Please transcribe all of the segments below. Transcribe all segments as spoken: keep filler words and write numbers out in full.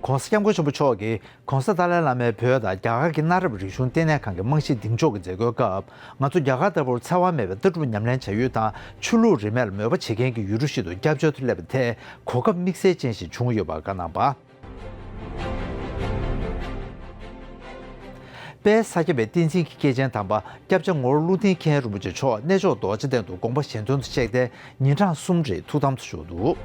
༸གོང་ས་༸སྐྱབས་མགོན་ཆེན་པོ་མཆོག་གིས་༸གོང་ས་ཏཱ་ལའི་བླ་མའི་བོད་དང་རྒྱ་གར་གྱི་གནའ་རབས་རིག་གཞུང་ལྟེ་གནས་ཁང་གི་རྨང་གཞིའི་གདེང་འཇོག་གི་མཛད་སྒོའི་སྐབས། ང་ཚོ་རྒྱ་གར་ལྟ་བུར་འཚེ་བ་མེད་པའི་ལྟ་གྲུབ་ཉམས་ལེན་བྱ་ཡུལ་དང་། ཆོས་ལུགས་རིས་མེད་ལ་མོས་པ་བྱེད་མཁན་གྱི་ཡུལ་གྲུ་ཞིག་ཏུ་སྐྱབས་བཅོལ་དུ་སླེབས་པ་དེས་གོ་སྐབས་དམིགས་བསལ་ཅན་ཞིག་བྱུང་ཡོད་པ་བཀའ་གནང་བ། དཔལ་ས་སྐྱ་པའི་བསྟན་འཛིན་གྱི་སྐྱེས་ཆེན་དམ་པ་སྐྱབས་རྗེ་ངོར་ཀླུ་ལྡིང་མཁན་རིན་པོ་ཆེ་མཆོག་གནས་མཆོག་རྡོ་རྗེ་གདན་དུ་དགོངས་པ་གཞན་དོན་དུ་གཤེགས་ཏེ། ཉིན་གྲངས་གསུམ་རིང་ཐུགས་དམ་དུ་བཞུགས་འདུག་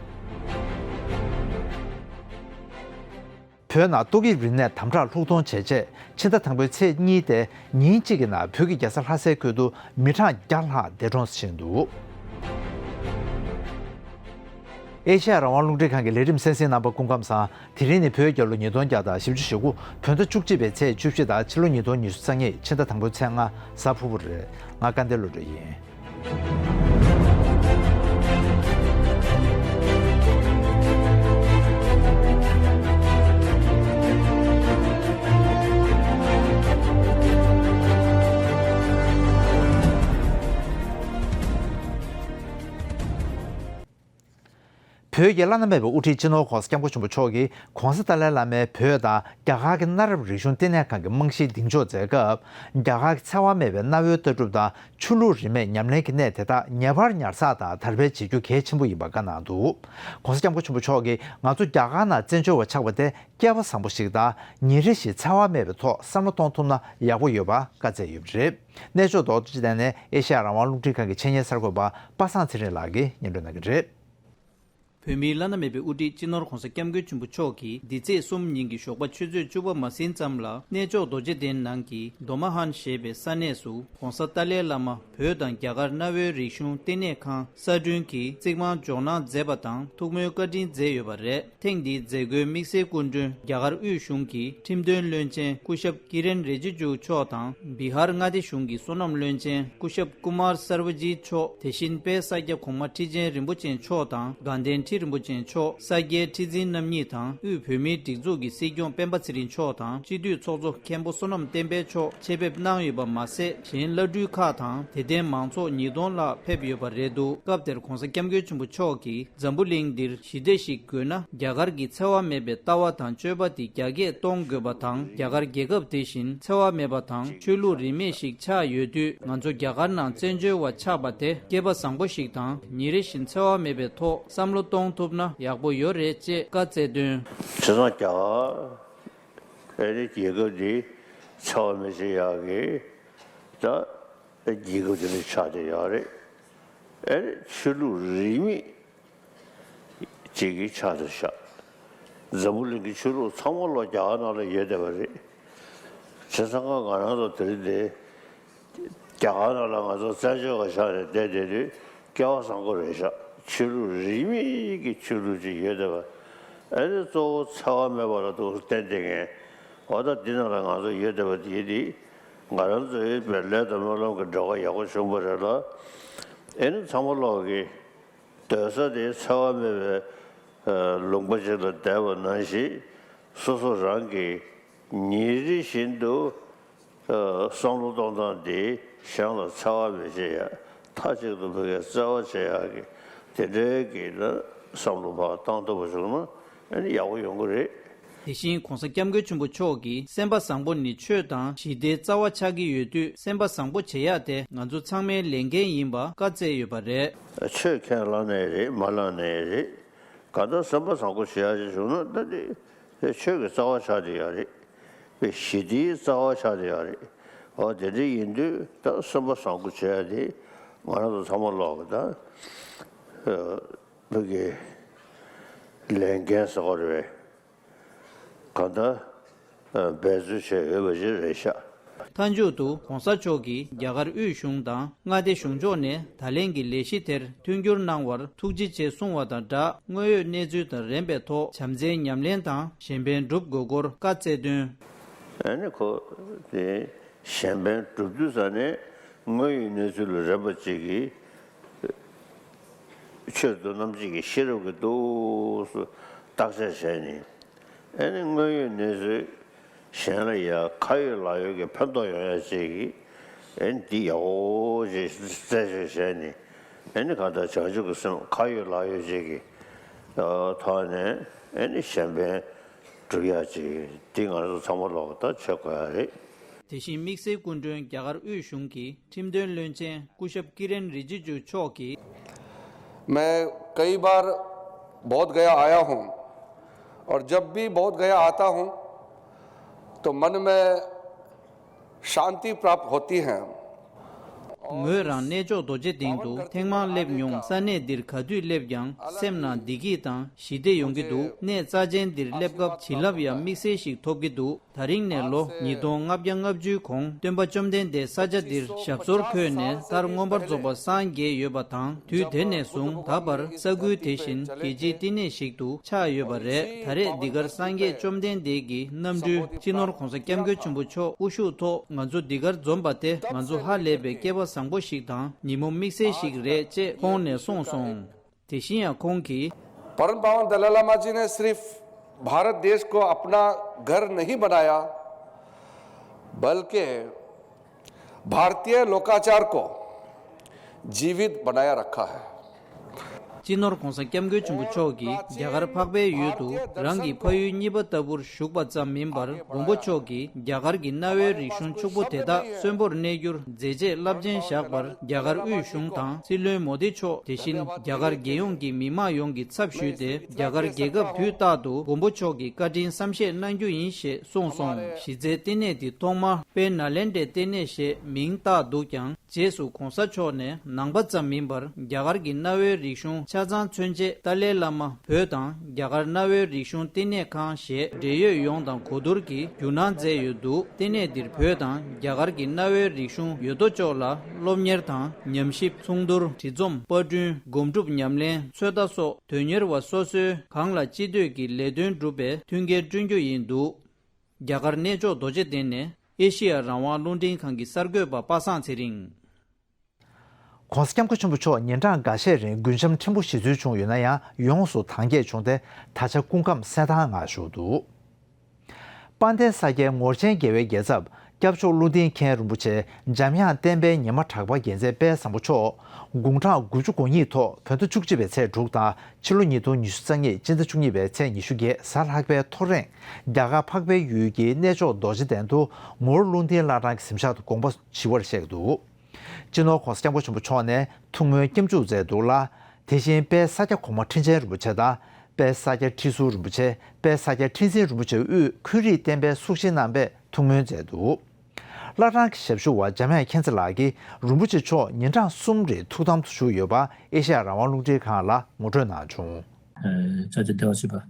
བོད་ནང་ཏོག་དབྱིབས་རིམས་ནད་དམ་དྲག་ལྷུག་གཏོང་བྱས་རྗེས། ཕྱི་ཟླ་དང་པོའི་ཚེས་གཉིས་ཏེ། ཉིན་གཅིག་གི་ནང་བོད་ཀྱི་རྒྱལ་ས་ལྷ་སའི་ཁུལ་དུ་མི་གྲངས་བརྒྱ་ལྷག་འདས་གྲོངས་ཕྱིན་འདུག་ཨེ་ཤེ་ཡ་རང་དབང་རླུང་འཕྲིན་ཁང་གི་ལས་རིམ་གསན་གཟིགས་རྣམ་པ་སྐུ་ཁམས་བཟང་། དེ་རིང་ནི་བོད་རྒྱལ་ལོ་ཉིས་སྟོང་བརྒྱ་དང་བཞི་བཅུ་ཞེ་དགུ། བོད་ཟླ་བཅུ་གཅིག་པའི་ཚེས་བཅུ་བཞི་དང་ཕྱི་ལོ་ཉིས་སྟོང་ཉི་ཤུ་རྩ་གཉིས། ཕྱི་ཟླ་དང་པོའི་ཚེས་ལྔ། གཟའ་ཕུར་བུ་རེད། ང་སྐལ་ལྡན་བློ་གྲོས་ཡིན། བོད་ཀྱི་བླ་ན་མེད་པའི་དབུ་ཁྲིད་སྤྱི་ནོར་༸གོང་ས་༸སྐྱབས་མགོན་ཆེན་པོ་མཆོག་གིས་༸གོང་ས་ཏཱ་ལའི་བླ་མའི་བོད་དང་རྒྱ་གར་གྱི་གནའ་རབས་རིག་གཞུང་ལྟེ་གནས་ཁང་གི་རྨང་གཞིའི་གདེང་འཇོག་མཛད་སྐབས། རྒྱ་གར་གྱི་འཚེ་བ་མེད་པའི་གནའ་བོའི་ལྟ་གྲུབ་དང་ཆོས་ལུགས་རིས་མེད་ཉམས་ལེན་གྱི་གནས་དེ་དག་ངེས་པར་ཉར་ཚགས་དང་དར་སྤེལ་བྱེད་རྒྱུ་གལ་ཆེན་པོ་ཡིན་པ་བཀའ་གནང་འདུག ༸གོང་ས་༸སྐྱབས་མགོན་ཆེན་པོ་མཆོག་གིས་ང་ཚོ་རྒྱ་གར་ནང་བཙན་བྱོལ་བ་ཆགས་པ་དེ་སྐལ་བ་བཟང་པོ་ཞིག་དང་། ཉིན་རེ་བཞིན་འཚེ་བ་མེད་པའི་ཐོག་བསམ་བློ་གཏོང་ཐུབ་ན་ཡག་པོ་ཡོད་པ་བཀའ་སྩལ་ཡོད་པ་རེད། གནས་མཆོག་རྡོ་རྗེ་གདན་ནས་ཨེ་ཤེ་ཡ་རང་དབང་རླུང་འཕྲིན་ཁང་གི་ཆེད་གཉེར་གསར་འགོད་པ་པ་སངས་ཚེ་རིང་ལགས་ཀྱིས་སྙན་སྒྲོན་གནང་གི་རེད། བོད་མིའི་བླ་ན་མེད་པའི་དབུ་ཁྲིད་སྤྱི་ནོར་༸གོང་ས་༸སྐྱབས་མགོན་ཆེན་པོ་མཆོག་གིས་འདི་ཚེས་གསུམ་ཉིན་གྱི་ཞོགས་པ་ཆུ་ཚོད་བཅུ་པ་མ་ཟིན་ཙམ་ལ་གནས་མཆོག་རྡོ་རྗེ་གདན་ནང་གི་མདོ་མ་ཧན་ཞེས་པའི་ས་གནས་སུ་༸གོང་ས་ཏཱ་ལའི་བླ་མ་བོད་དང་རྒྱ་གར་གནའ་བོའི་རིག་གཞུང་ལྟེ་གནས་ཁང་གསར་སྐྲུན་གྱི་རྩིག་རྨང་འཇོག་གནང་མཛད་པ་དང་ཐུགས་སྨོན་བཀའ་དྲིན་མཛད་ཡོད་པ་རེད། ཐེངས་འདིའི་མཛད་སྒོའི་དམིགས་བསལ་སྐུ་མགྲོན་རྒྱ་གར་དབུས་གཞུང་གི་ཁྲིམས་དོན་བློན་ཆེན་སྐུ་ཞབས་ཀི་རན་རི་ཇི་ཇུ་མཆོག་དང་། བི་ཧར་མངའ་སྡེ་གཞུང་གི་སོ་ནམ་བློན་ཆེན་སྐུ་ཞབས་ཀུ་མར་སར་བ་ཇི་མཆོག་དེ་བཞིན་དཔལ་ས་སྐྱ་གོང་མ་ཁྲི་ཆེན་རིན་པོ་ཆེ་མཆོག་དང་། དགའ་ལྡན་ཁྲི་རིན་པོ་ཆེ་མཆོག་ས་སྐྱའི་ཁྲི་འཛིན་རྣམ་གཉིས་དང་། དབུས་བོད་མིའི་སྒྲིག་འཛུགས་ཀྱི་སྲིད་སྐྱོང་སྤེན་པ་ཚེ་རིང་མཆོག་དང་། སྤྱི་འཐུས་ཚོགས་གཙོ་མཁན་པོ་བསོད་ནམས་བསྟན་འཕེལ་མཆོག་ཆེད་ཕེབས་གནང་ཡོད་པ་མ་ཟད། གཞན་བླ་སྤྲུལ་ཁག་དང་དད་ལྡན་མང་ཚོགས་ཉིས་སྟོང་ལྷག་ཕེབས་ཡོད་པ་རེད་འདུག་སྐབས་དེར་༸གོང་ས་༸སྐྱབས་མགོན་ཆེན་པོ་མཆོག་གིས། འཛམ་བུ་གླིང་འདིར་ཞི་བདེ་ཞིག་དགོས་ན། རྒྱ་གར་གྱི་འཚེ་བ་མེད་པའི་ལྟ་བ་དང་སྤྱོད་པ་དེ་རྒྱ་སྐྱེད་གཏོང་དགོས་པ་དང་། རྒྱ་གར་རྒྱལ་ཁབ་དེ་བཞིན་འཚེ་བ་མེད་པ་དང་ཆོས་ལུགས་རིས་མེད་ཞིག་ཆགས་ཡོད་དུས། ང་ཚོ་རྒྱ་གར་ནང་བཙན་བྱོལ་བ་ཆགས་པ་དེ་སྐལ་པ་བཟང་པོ་ཞིག་དང་། ཉིན་རེ་བཞིན་འཚེ་བ་མེད་པའི་ཐོག་བསམ་བློ་གཏོང་ཐུབ་ན་ཡག་པོ་ཡོད་རེད་ཅེས་བཀའ་སྩལ་དོན། བྱས་ཙང་རྒྱ་གར་ཨེ་རི་རྒྱལ་ཁབ་འདི་འཚེ་བ་མེད་ཅེས་ཡག་གི་ད་རྒྱལ་ཁབ་དེ་ནི་ཆགས་བསྡད་ཡོད་རེད། ཨེ་རི་ཆོས་ལུགས་རིས་མེད་ཅིག་གི་ཆགས་བསྡད་ཤག་འཛམ་བུ་གླིང་གི་ཆོས་ལུགས་ཚང་མ་ལོ་རྒྱ་གར་ནང་ལ་ཡོད་བསྡད་པ་རེད། བྱས་ཙང་ང་རང་ཚོ་དེ་རིང་འདི་རྒྱ་གར་ནང་ལ་ང་ཚོ་བཙན་བྱོལ་བ་ཆགས་ནས་བསྡད་བསྡད་དུས་སྐལ་བ་བཟང་པོ་རེད་ཤག་ཆོས་ལུགས་རིས་མེད་ཀྱི་ཆོས་ལུགས་ཅིག་ཡོད་བསྡད་པ། ཨེ་རི་གཙོ་བོ་འཚེ་བ་མེད་པ་ལ་འདུག་བསྟན་བསྡད་མཁན། འོ་ད་འདི་ནང་ལ་ང་ཚོ་ཡོད་བསྡད་པ་དེ་དེ་ང་རང་ཚོའི་བའི་ལས་དང་སྨོན་ལམ་གྱི་འབྲེལ་བ་ཡག་པོ་བྱུང་བ་རེད་ལ། ཨེ་རི་ཚང་མ་ལོག་གི་སྡོད་ས་དེ་འཚེ་བ་མེད་པའི་ལུང་པ་ཅིག་ལ་བསྡད་པ་ནང་བཞིན་སོ་སོ་རང་གི་ཉིན་རེ་བཞིན་དུ་བསམ་བློ་གཏོང་སྟངས་དེ་གཞན་ལ་འཚེ་བ་མི་བྱེད་ཡ། མཐའ་གཅིག་ཏུ་བོད་སྐད་བརྩེ་བ་བྱེད་ཡ་གི་དེ་འདྲའི་གི་ན་བསམ་བློ་ཕར་བཏང་ཐུབ་པ་བྱུང་ན་ཨ་ནི་ཡག་པོ་ཡོང་གི་རེད། དེ་བཞིན་༸གོང་ས་༸སྐྱབས་མགོན་ཆེན་པོ་མཆོག་གིས་སེམས་པ་བཟང་པོ་ནི་ཆོས་དང་ཞི་བདེའི་རྩ་བ་ཆགས་ཀྱི་ཡོད་དུས། སེམས་པ་བཟང་པོ་བྱེད་ཡ་དེ་ང་ཚོ་ཚང་མའི་ལས་འགན་ཡིན་པ་བཀའ་སྩལ་ཡོད་པ་རེད། ཆོས་ཁས་བླངས་ནའི་རེད། མ་བླངས་ནའི་རེད། གང་ལྟར་སེམས་པ་བཟང་པོ་བྱེད་ཡ་ཞིག་བྱུང་ན་ད་དེ་ཆོས་ཀྱི་རྩ་བ་ཆགས་བསྡད་ཡོད་རེད། དཔེ་ཞི་བདེའི་རྩ་བ་ཆགས་བསྡད་ཡོད་རེད། འོ་དེ་འདྲ་ཡིན་དུས་ད་སེམས་པ་བཟང་པོ་བྱེད་ཡ་དེ་ང་རང་ཚོ་ཚང་མ་ལོག་གི་ད་བོད་ཀྱི་ལས་འགན་ཟེར་བ་རེད་པས། གང་ལྟར་འབད་རྩོལ་བྱས་ཡོད་པ་ཞིག་རེད་ཤག་མཐའ་མཇུག་ཏུ་༸གོང་ས་མཆོག་གིས་རྒྱ་གར་དབུས་གཞུང་དང་མངའ་སྡེ་གཞུང་ཕྱོགས་ནས་ད་ལན་གྱི་ལས་གཞི་དེར་མཐུན་འགྱུར་གནང་བར་ཐུགས་རྗེ་ཆེ་གསུང་བ་དང་སྦྲགས། དངོས་ཡོད་གནས་ཚུལ་དང་རན་པའི་ཐོག་བྱམས་བརྩེའི་ཉམས་ལེན་དང་གཞན་ཕན་སྒྲུབ་དགོས་སྐོར་བཀའ་སྩལ་དོན། ཨ་ནི་ཁོ་དེ་གཞན་ཕན་སྒྲུབ་དུས་ཙ་ནས་དངོས་ཡོད་གནས་ཚུལ་ལ་རན་པ་ཅིག་གིས། ཆོས་མདོ་རྣམ་འབྱེད་ཀྱི་ཤེས་རབ་ཀྱིས་འདུག་སེ་བརྟག་དཔྱད་བྱས་ནས། ཨ་ནི་དངོས་ཡོད་གནས་ཚུལ་གཞན་ལ་ཡང་ཁ་ཡོད་ལག་ཡོད་ཀྱི་ཕན་ཐོགས་ཡོང་ཡ་ཅིག་གིས་ཨ་ནི་འདི་ཡག་པོ་ཅིག་རྩད་གཅོད་བྱས་ནས། ཨ་ནི་གང་ལྟར་བྱང་ཆུབ་ཀྱི་སེམས་ཁ་ཡོད་ལག་ཡོད་ཅིག་གི་ཐོག་ནས་ཨ་ནི་གཞན་ཕན་ སྒྲུབ་ཡག་ཅིག་འདི་ང་ཚོ་ཚང་མ་ལོག་ད་བྱེད་དགོས་ཡ་རེད། དེ་བཞིན་དམིགས་བསལ་སྐུ་མགྲོན་རྒྱ་གར་དབུས་གཞུང་གི་ཁྲིམས་དོན་བློན་ཆེན་སྐུ་ཞབས་ཀི་རེན་རི་ཇི་ཇུ་མཆོག་གིས། मैं कई बार बोध गया आया हूँ और जब भी बोध गया आता हूँ तो मन में शांति प्राप्त होती है। ངོས་རང་གནས་མཆོག་རྡོ་རྗེ་གདན་དུ་ཐེངས་མང་སླེབས་མྱོང་། ས་གནས་འདིར་ག་དུས་སླེབས་ཀྱང་སེམས་ནང་བདེ་སྐྱིད་དང་ཞི་བདེ་ཡོང་གི་འདུག་གནས་རྩ་ཆེན་འདིར་སླེབས་སྐབས་བྱིན་རླབས་ཡང་དམིགས་བསལ་ཞིག་ཐོབ་ཀྱི་འདུག་ད་རིང་ནས་ལོ་ཉིས་སྟོང་ལྔ་བརྒྱ་ལྔ་བཅུའི་གོང་སྟོན་པ་བཅོམ་ལྡན་འདས་ས་ཆ་འདིར་ཞབས་སོར་འཁོད་ནས་མཐར་མངོན་པར་རྫོགས་པར་སངས་རྒྱས་ཡོད་པ་དང་། དུས་དེ་ནས་བཟུང་ད་བར་ས་ཁུལ་དེ་བཞིན་རྒྱལ་སྤྱིའི་བསྟི་གནས་ཤིག་ཏུ་ཆགས་ཡོད་པ་རེད། ད་རེས་འདི་གར་སངས་རྒྱས་བཅོམ་ལྡན་འདས་ཀྱི་རྣམ་སྤྲུལ་སྤྱི་ནོར་༧གོང་ས་༧སྐྱབས་མགོན་ཆེན་པོ་མཆོག་དབུ་བཞུགས་ཐོག་ང་ཚོ་འདི་གར་འཛོམས་པ་དེ་ང་ཚོ་ཧ་ལས་པའི་སྐལ་བ་བཟང་པོ་ཞིག་དང་ཉིན་མོ་དམིགས་བསལ་ཞིག་རེད་ཅེས་ཁོང་ནས་གསུངས་སོང་། དེ་བཞིན་ཡང་ཁོང་གིས། परम पावन दलाई लामा जी ने सिर्फ भारत देश को अपना घर नहीं बनाया, बल्कि भारतीय लोकाचार को जीवित बनाया रखा है। སྤྱི་ནོར་༧གོང་ས་༧སྐྱབས་མགོན་ཆེན་པོ་མཆོག་གིས་རྒྱ་གར་འཕགས་པའི་ཡུལ་དུ་རང་གི་ཕ་ཡུལ་གཉིས་པ་ལྟ་བུར་བཞུགས་པ་ཙམ་མིན་པར། མགོན་པོ་མཆོག་གིས་རྒྱ་གར་གྱི་གནའ་བོའི་རིག་གཞུང་ཕྱུག་པོ་དེ་དག་གསོན་པོར་གནས་རྒྱུར་མཛད་རྗེས་རླབས་ཆེན་བཞག་པར། རྒྱ་གར་དབུས་གཞུང་དང་སྲིད་བློན་མོ་དི་མཆོག་དེ་བཞིན་རྒྱ་གར་རྒྱལ་ཡོངས་ཀྱི་མི་མང་ཡོངས་ཀྱི་ཚབ་ཞུས་ཏེ། རྒྱ་གར་རྒྱལ་ཁབ་དུས་རྟག་ཏུ་མགོན་པོ་མཆོག་གི་བཀའ་དྲིན་བསམ་ཤེས་གནང་རྒྱུ་ཡིན་ཞེས་གསུངས་སོང་། གཞི་རྩའི་བསྟི་གནས་འདི་ཐོག་མར་དཔལ་ནཱ་ལེནྡྲའི་བསྟི་གནས་ཞེས་མིང་བཏགས་འདུག་ཀྱང་། རྗེས་སུ་༧གོང་ས་མཆོག་ནས་ནང་པ་ཙམ་མིན་པར་རྒྱ་གར་གྱི་གནའ་བོའི་རིག་གཞུང་ཆ་ཚང་མཚོན་ཆེད་ཏཱ་ལའི་བླ་མ་བོད་དང་རྒྱ་གར་གནའ་བོའི་རིག་གཞུང་བསྟི་གནས་ཁང་ཞེས་འབྲེལ་ཡོད་ཡོངས་དང་གོ་བསྡུར་གྱིས་བརྒྱུད་གནང་མཛད་ཡོད་འདུག་བསྟི་གནས་འདིར་བོད་དང་རྒྱ་གར་གྱི་གནའ་བོའི་རིག་གཞུང་ཡོད་དོ་ཅོག་ལ་སློབ་གཉེར་དང་། ཉམས་ཞིབ། ཚོགས་འདུར། བྲིས་རྩོམ། པར་སྐྲུན། སྒོམ་སྒྲུབ། ཉམས་ལེན། ཚོད་ལྟ་སོགས་དོན་གཉེར་བ་སོ་སོའི་གང་ལ་ཅི་འདོད་ཀྱི་ལས་དོན་སྒྲུབ་པའི་མཐུན་རྐྱེན་བསྐྲུན་རྒྱུ་ཡིན་འདུག་རྒྱ་གར་གནས་མཆོག་རྡོ་རྗེ་གདན་ནས་ཨེ་ཤེ་ཡ་རང་དབང་རླུང་འཕྲིན་ཁང་གི་གསར་འགོད་པ་པ་སངས་ཚེ་རིང་། ྋགོང་ས་ྋསྐྱབས་མགོན་ཆེན་པོ་མཆོག་ཉིན་གྲངས་འགའ་ཤས་རིང་མགུལ་ཆམ་ཕྲན་བུ་བཞེས་ཚུལ་བྱུང་ཡོད་ན་ཡང་། ཡོངས་སུ་དྭངས་སྐྱེད་བྱུང་སྟེ། ད་ཆ་སྐུ་ཁམས་གསལ་ཐང་ངང་བཞུགས་འདུག་དཔལ་ལྡན་ས་སྐྱའི་ངོར་ཆེན་རྒྱལ་བའི་རྒྱལ་ཚབ་སྐྱབས་མཆོག་ཀླུ་ལྡིང་མཁན་རིན་པོ་ཆེ་འཇམ་དབྱངས་བསྟན་པའི་ཉི་མ་གྲགས་པ་རྒྱལ་མཚན་དཔལ་བཟང་པོ་མཆོག་དགུང་གྲངས་དགུ་བཅུ་གོ་གཉིས་ཐོག་བོད་ཟླ་བཅུ་གཅིག་པའི་ཚེས་དྲུག་དང་ཕྱི་ལོ་ཉིས་སྟོང་ཉི་ཤུ་རྩ་གཉིས་སྤྱི་ཟླ་བཅུ་གཉིས་པའི་ཚེས་ཉི་ཤུ་བརྒྱད་གཟའ་ལྷག་པའི་ཐོ་རེངས་རྒྱ་གར་འཕགས་པའི་ཡུལ་གྱི་གནས་མཆོག་རྡོ་རྗེ་གདན་དུ་ངོར་ཀླུ་ལྡིང་བླ་བྲང་གི་གཟིམ་ཤག་ཏུ་དགོངས་པ་ཞི་བར་གཤེགས་འདུག་སྤྱི་ནོར་ྋགོང་ས་ྋསྐྱབས་མགོན་ཆེན་པོ་མཆོག་ནས་ཐུགས་སྨོན་སྐྱབས་འཇུག་མཛད་འདུག་ལ། དེ་བཞིན་དཔལ་ས་སྐྱ་གོང་མ་ཁྲི་ཆེན་རིན་པོ་ཆེ་དང་། དཔལ་ས་སྐྱ་ཁྲི་ཟུར་རིན་པོ་ཆེ། དཔལ་ས་སྐྱ་ཁྲི་འཛིན་རིན་པོ་ཆེ་དབུས་འཁོན་རིགས་བསྟན་པའི་སྲོག་ཤིང་རྣམ་པས་ཐུགས་སྨོན་མཛད་འདུག་བླ་བྲང་གི་ཞབས་ཞུ་བ་འཇམ་དབྱངས་མཁྱེན་བརྩེ་ལགས་ཀྱིས་རིན་པོ་ཆེ་མཆོག་ཉིན་གྲངས་གསུམ་རིང་ཐུགས་དམ་དུ་བཞུགས་ཡོད་པ་ཨེ་ཤ་ཡ་རང་དབང་རླུང་འཕྲིན་ཁང་ལ་ངོ་སྤྲོད་གནང་བྱུང་། ཨ་ཅག་ཅིག་བདེ་བར་གཤེགས་པ།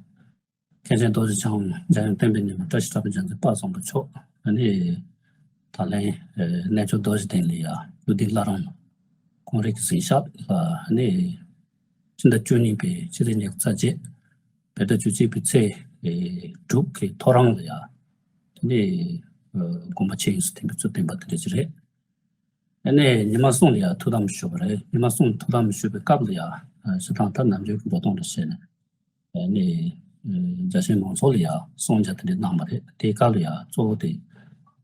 མཁན་ཆེན་རྡོ་རྗེ་འཆང་འཇམ་དབྱངས་བསྟན་པའི་ཉི་མ་བཀྲ་ཤིས་གྲགས་པ་རྒྱལ་མཚན་དཔལ་བཟང་པོ་མཆོག་ཨ་ནི་ད་ལན་གནས་མཆོག་རྡོ་རྗེ་གདན་ལ་ཡ་ཀླུ་ལྡིང་བླ་བྲང་ཁོང་རང་གི་གཟིམ་ཤག་ལ་ཨ་ནི་ཕྱི་ཟླ་བཅུ་གཉིས་པའི་ཕྱི་ཚེས་ཉི་ཤུ་རྩ་བརྒྱད་བོད་ཟླ་བཅུ་གཅིག་པའི་ཚེས་དྲུག་གི་ཐོ་རངས་ལ་ཡ་ཨ་ནི་དགོངས་པ་ཆེན་ཡོངས་སུ་དེངས་པའི་ཚུལ་བསྟན་པ་དེ་འདྲ་ཅིག་རེད། ཨ་ནི་ཉི་མ་གསུམ་ལ་ཡ་ཐུགས་དམ་ཞུས་པ་རེད། ཉི་མ་གསུམ་ཐུགས་དམ་ཞུས་པའི་སྐབས་ལ་ཡ་ཨ་སྤྱིར་བཏང་ད་ནམ་རྒྱུན་གྱི་འགྲོ་སྟངས་ལ་བྱས་ནས་ཨ་ནི་ཨ་རྒྱ་ཆེན་མང་ཚོགས་ལ་ཡ་གསུང་བཤད་དེ་འདྲ་གནང་བ་རེད། དེའི་སྐབས་ལ་ཡ་གཙོ་བོ་དེ་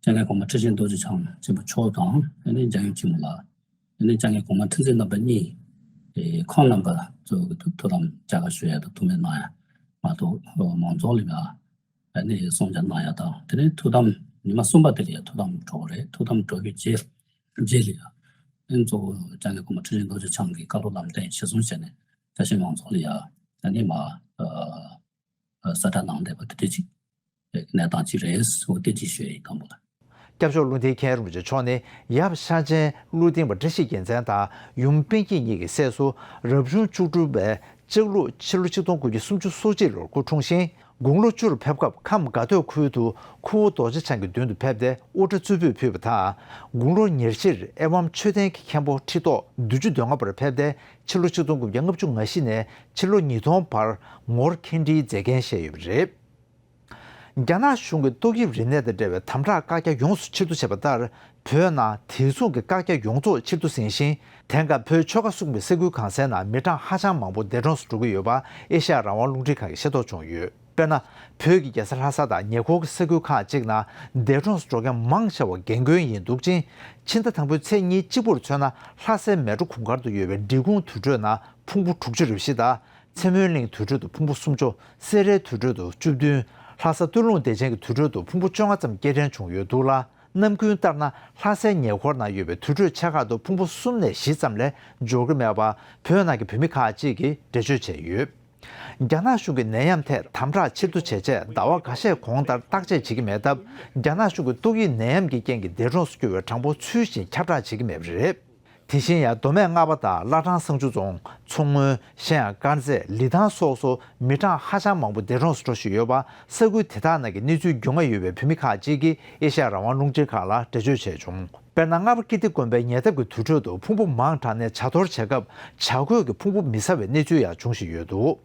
སྐྱབས་མགོན་གོང་མ་ཁྲི་ཆེན་རྡོ་རྗེ་འཆང་ཆེན་པོ་མཆོག་དང་ཨ་ནི་འཇམ་དབྱངས་ཆེན་མོ་ལགས་ཨ་ནི་སྐྱབས་མགོན་གོང་མ་ཁྲི་འཛིན་རྣམ་པ་གཉིས་ཨེ་ཁོང་རྣམ་པ་གཙོ་བོ་གི་ཐུགས་དམ་བཅའ་སྒར་ཞུ་ཡ་དང་ཐུགས་སྨོན་གནང་ཡ་མ་གཏོགས་མང་ཚོགས་ལ་ཡ་ཨ་ནི་གསུང་བཤད་གནང་ཡ་དང་། དེ་ནས་ཐུགས་དམ་ཉི་མ་གསུམ་པ་དེ་ལ་ཡ་ཐུགས་དམ་གྲོལ་བ་རེད། ཐུགས་དམ་གྲོལ་བའི་རྗེས་རྗེས་ལ་ཡ་ཨ་ནི་གཙོ་བོ་སྐྱབས་མགོན་གོང་མ་ཁྲི་ཆེན་རྡོ་རྗེ་འཆང་གི་བཀའ་སློབ་ལམ་སྟོན་གཞིར་བཟུང་བྱས་ནས་རྒྱ་ཆེན་མང་ཚོགས་ལ་ཡ་ཨ་ནི་མ་ཨ་གསལ་བསྒྲགས་གནང་བསྡད་པ་དེ་འདྲ་ཅིག་གནས་སྟངས་ཅིག་རེད། འོ་དེ་ཅིག་ཞུ་ཡ་ཡིན། དང་པོ་ལ། སྐྱབས་མཆོག་ཀླུ་ལྡིང་མཁན་རིན་པོ་ཆེ་མཆོག་ནི་ཡབ་ཤར་ཆེན་ཀླུ་ལྡིང་པ་བཀྲ་ཤིས་རྒྱལ་མཚན་དང་ཡུམ་པཎ་ཆེན་གཉིས་ཀྱི་སྲས་སུ་རབ་བྱུང་བཅུ་དྲུག་པའི་ལྕགས་ལུག་ཕྱི་ལོ་ཆིག་སྟོང་དགུ་བརྒྱ་སུམ་ཅུ་སོ་གཅིག་ལོར་སྐུ་འཁྲུངས་ཤིང་། དགུང་ལོ་བཅུར་ཕེབས་སྐབས་ཁམས་དགའ་སྟོད་ཁུལ་དུ་ཁུ་བོ་རྡོ་རྗེ་འཆང་གི་མདུན་དུ་ཕེབས་ཏེ་དབུ་སྐྲ་གཙོ་ཕུད་ཕུལ་བ་དང་། དགུང་ལོ་ཉེར་བཞིར་ཨེ་ཝཾ་ཆོས་ལྡན་གྱི་མཁན་པོ་ཁྲི་ཐོག་བདུན་ཅུ་དོན་ལྔ་པར་ཕེབས་ཏེ་ཕྱི་ལོ་ཆིག་སྟོང་དགུ་བརྒྱ་ལྔ་བཅུ་ང་བཞི་ནས་ཕྱི་ལོ་ཉིས་སྟོང་བར་ངོར་མཁན་ཁྲིའི་མཛད་འགན་བཞེས་ཡོད་པ་རེད། རྒྱ་ནག་གཞུང་གིས་ཏོག་དབྱིབས་རིམས་ནད་དང་འབྲེལ་བའི་དམ་དྲག་བཀག་རྒྱ་ཡོངས་སུ་ཕྱིར་བསྡུ་བྱས་པ་ལྟར། བོད་ནང་དེ་མཚུངས་ཀྱི་བཀག་རྒྱ་ཡོངས་རྫོགས་ཕྱིར་བསྡུ་ཟིན་ཞིང་། དེང་སྐབས་བོད་ཆོལ་ཁ་གསུམ་གྱི་ས་ཁུལ་གང་སའི་ནང་མི་གྲངས་ཧ་ཅང་མང་པོ་འདས་གྲོངས་སུ་འགྲོ་གི་ཡོད་པ་ཨེ་ཤ་ཡ་རང་དབང་རླུང་འཕྲིན་ཁང་གིས་ཤེས་རྟོགས་བྱུང་ཡོད། དཔེར་ན། བོད་ཀྱི་རྒྱལ་ས་ལྷ་ས་དང་ཉེ་འཁོར་གྱི་ས་ཁུལ་ཁག་ཅིག་ནང་འདས་གྲོངས་སུ་འགྲོ་མཁན་མང་ཆེ་བ་རྒན་རྒོན་ཡིན་འདུག་ཅིང་། ཕྱི་ཟླ་དང་པོའི་ཚེས་ཉེར་གཅིག་པར་མཚོན་ན་ལྷ་སའི་མལ་གྲོ་གུང་དཀར་དུ་ཡོད་པའི་འབྲི་གུང་དུར་ཁྲོད་ནང་ཕུང་པོ་དྲུག་ཅུ་རེ་བཞི་དང་། ཚེ་སྨོན་གླིང་དུར་ཁྲོད་དུ་ཕུང་པོ་སུམ་ཅུ། སེ་རའི་དུར་ཁྲོད་དུ་བཅུ་བདུན། ལྷ་ས་སྟོད་ལུང་བདེ་ཆེན་གྱི་དུར་ཁྲོད་དུ་ཕུང་པོ་བཅོ་ལྔ་ཙམ་སྐྱེལ་འདྲེན་བྱུང་ཡོད་འདུག་ལ། ནམ་རྒྱུན་ལྟར་ན་ལྷ་སའི་ཉེ་འཁོར་ན་ཡོད་པའི་དུར་ཁྲོད་ཆེ་ཁག་ཏུ་ཕུང་པོ་གསུམ་ནས་བཞི་ཙམ་ལས་འབྱོར་གྱི་མེད་པ་བོད་ནང་གི་བོད་མི་ཁག་ཅིག་གིས་འགྲེལ་བརྗོད་བྱས་ཡོད། རྒྱ་ནག་གཞུང་གིས་ནད་ཡམས་ཐད་དམ་དྲག་ཆེ་བསྡུ་བྱས་རྗེས་ཟླ་བ་འགའ་ཤས་གོང་ལྟར་བརྟག་དཔྱད་བྱེད་ཀྱི་མེད་སྟབས། རྒྱ་ནག་གཞུང་གིས་ཏོག་དབྱིབས་ནད་ཡམས་ཀྱི་རྐྱེན་གྱིས་འདས་གྲོངས་སུ་གྱུར་བའི་གྲངས་འབོར་ཚུལ་བཞིན་ཁྱབ་བསྒྲགས་བྱེད་ཀྱི་མེད་པ་རེད། དེ་བཞིན་ཡང་མདོ་སྨད་རྔ་པ་དང་བླ་བྲང་བསང་ཆུ་རྫོང་། མཚོ་སྔོན། གཞན་ཡང་དཀར་མཛེས། ལི་ཐང་སོགས་སུ་མི་གྲངས་ཧ་ཅང་མང་པོ་འདས་གྲོངས་སུ་འགྲོ་བཞིན་ཡོད་པ་ས་ཁུལ་དེ་དག་ནང་གི་གནས་ཚུལ་རྒྱུས་མངའ་ཡོད་པའི་བོད་མི་ཁག་ཅིག་གིས་ཨེ་ཤ་ཡ་རང་དབང་རླུང་འཕྲིན་ཁང་ལ་འགྲེལ་བརྗོད་བྱས་བྱུང་། དཔེར་ན། རྔ་པ་ཀིརྟི་དགོན་པའི་ཉེ་འདབས་ཀྱི་དུར་ཁྲོད་དུ་ཕུང་པོ་མང་དྲགས་ནས་ཇ་གཏོར་བྱེད་སྐབས་ཇ་གོས་ཀྱི་ཕུང་པོ་མི་ཟ་བའི་གནས་ཚུལ་ཡང་འབྱུང་བཞིན་ཡོད་འདུག་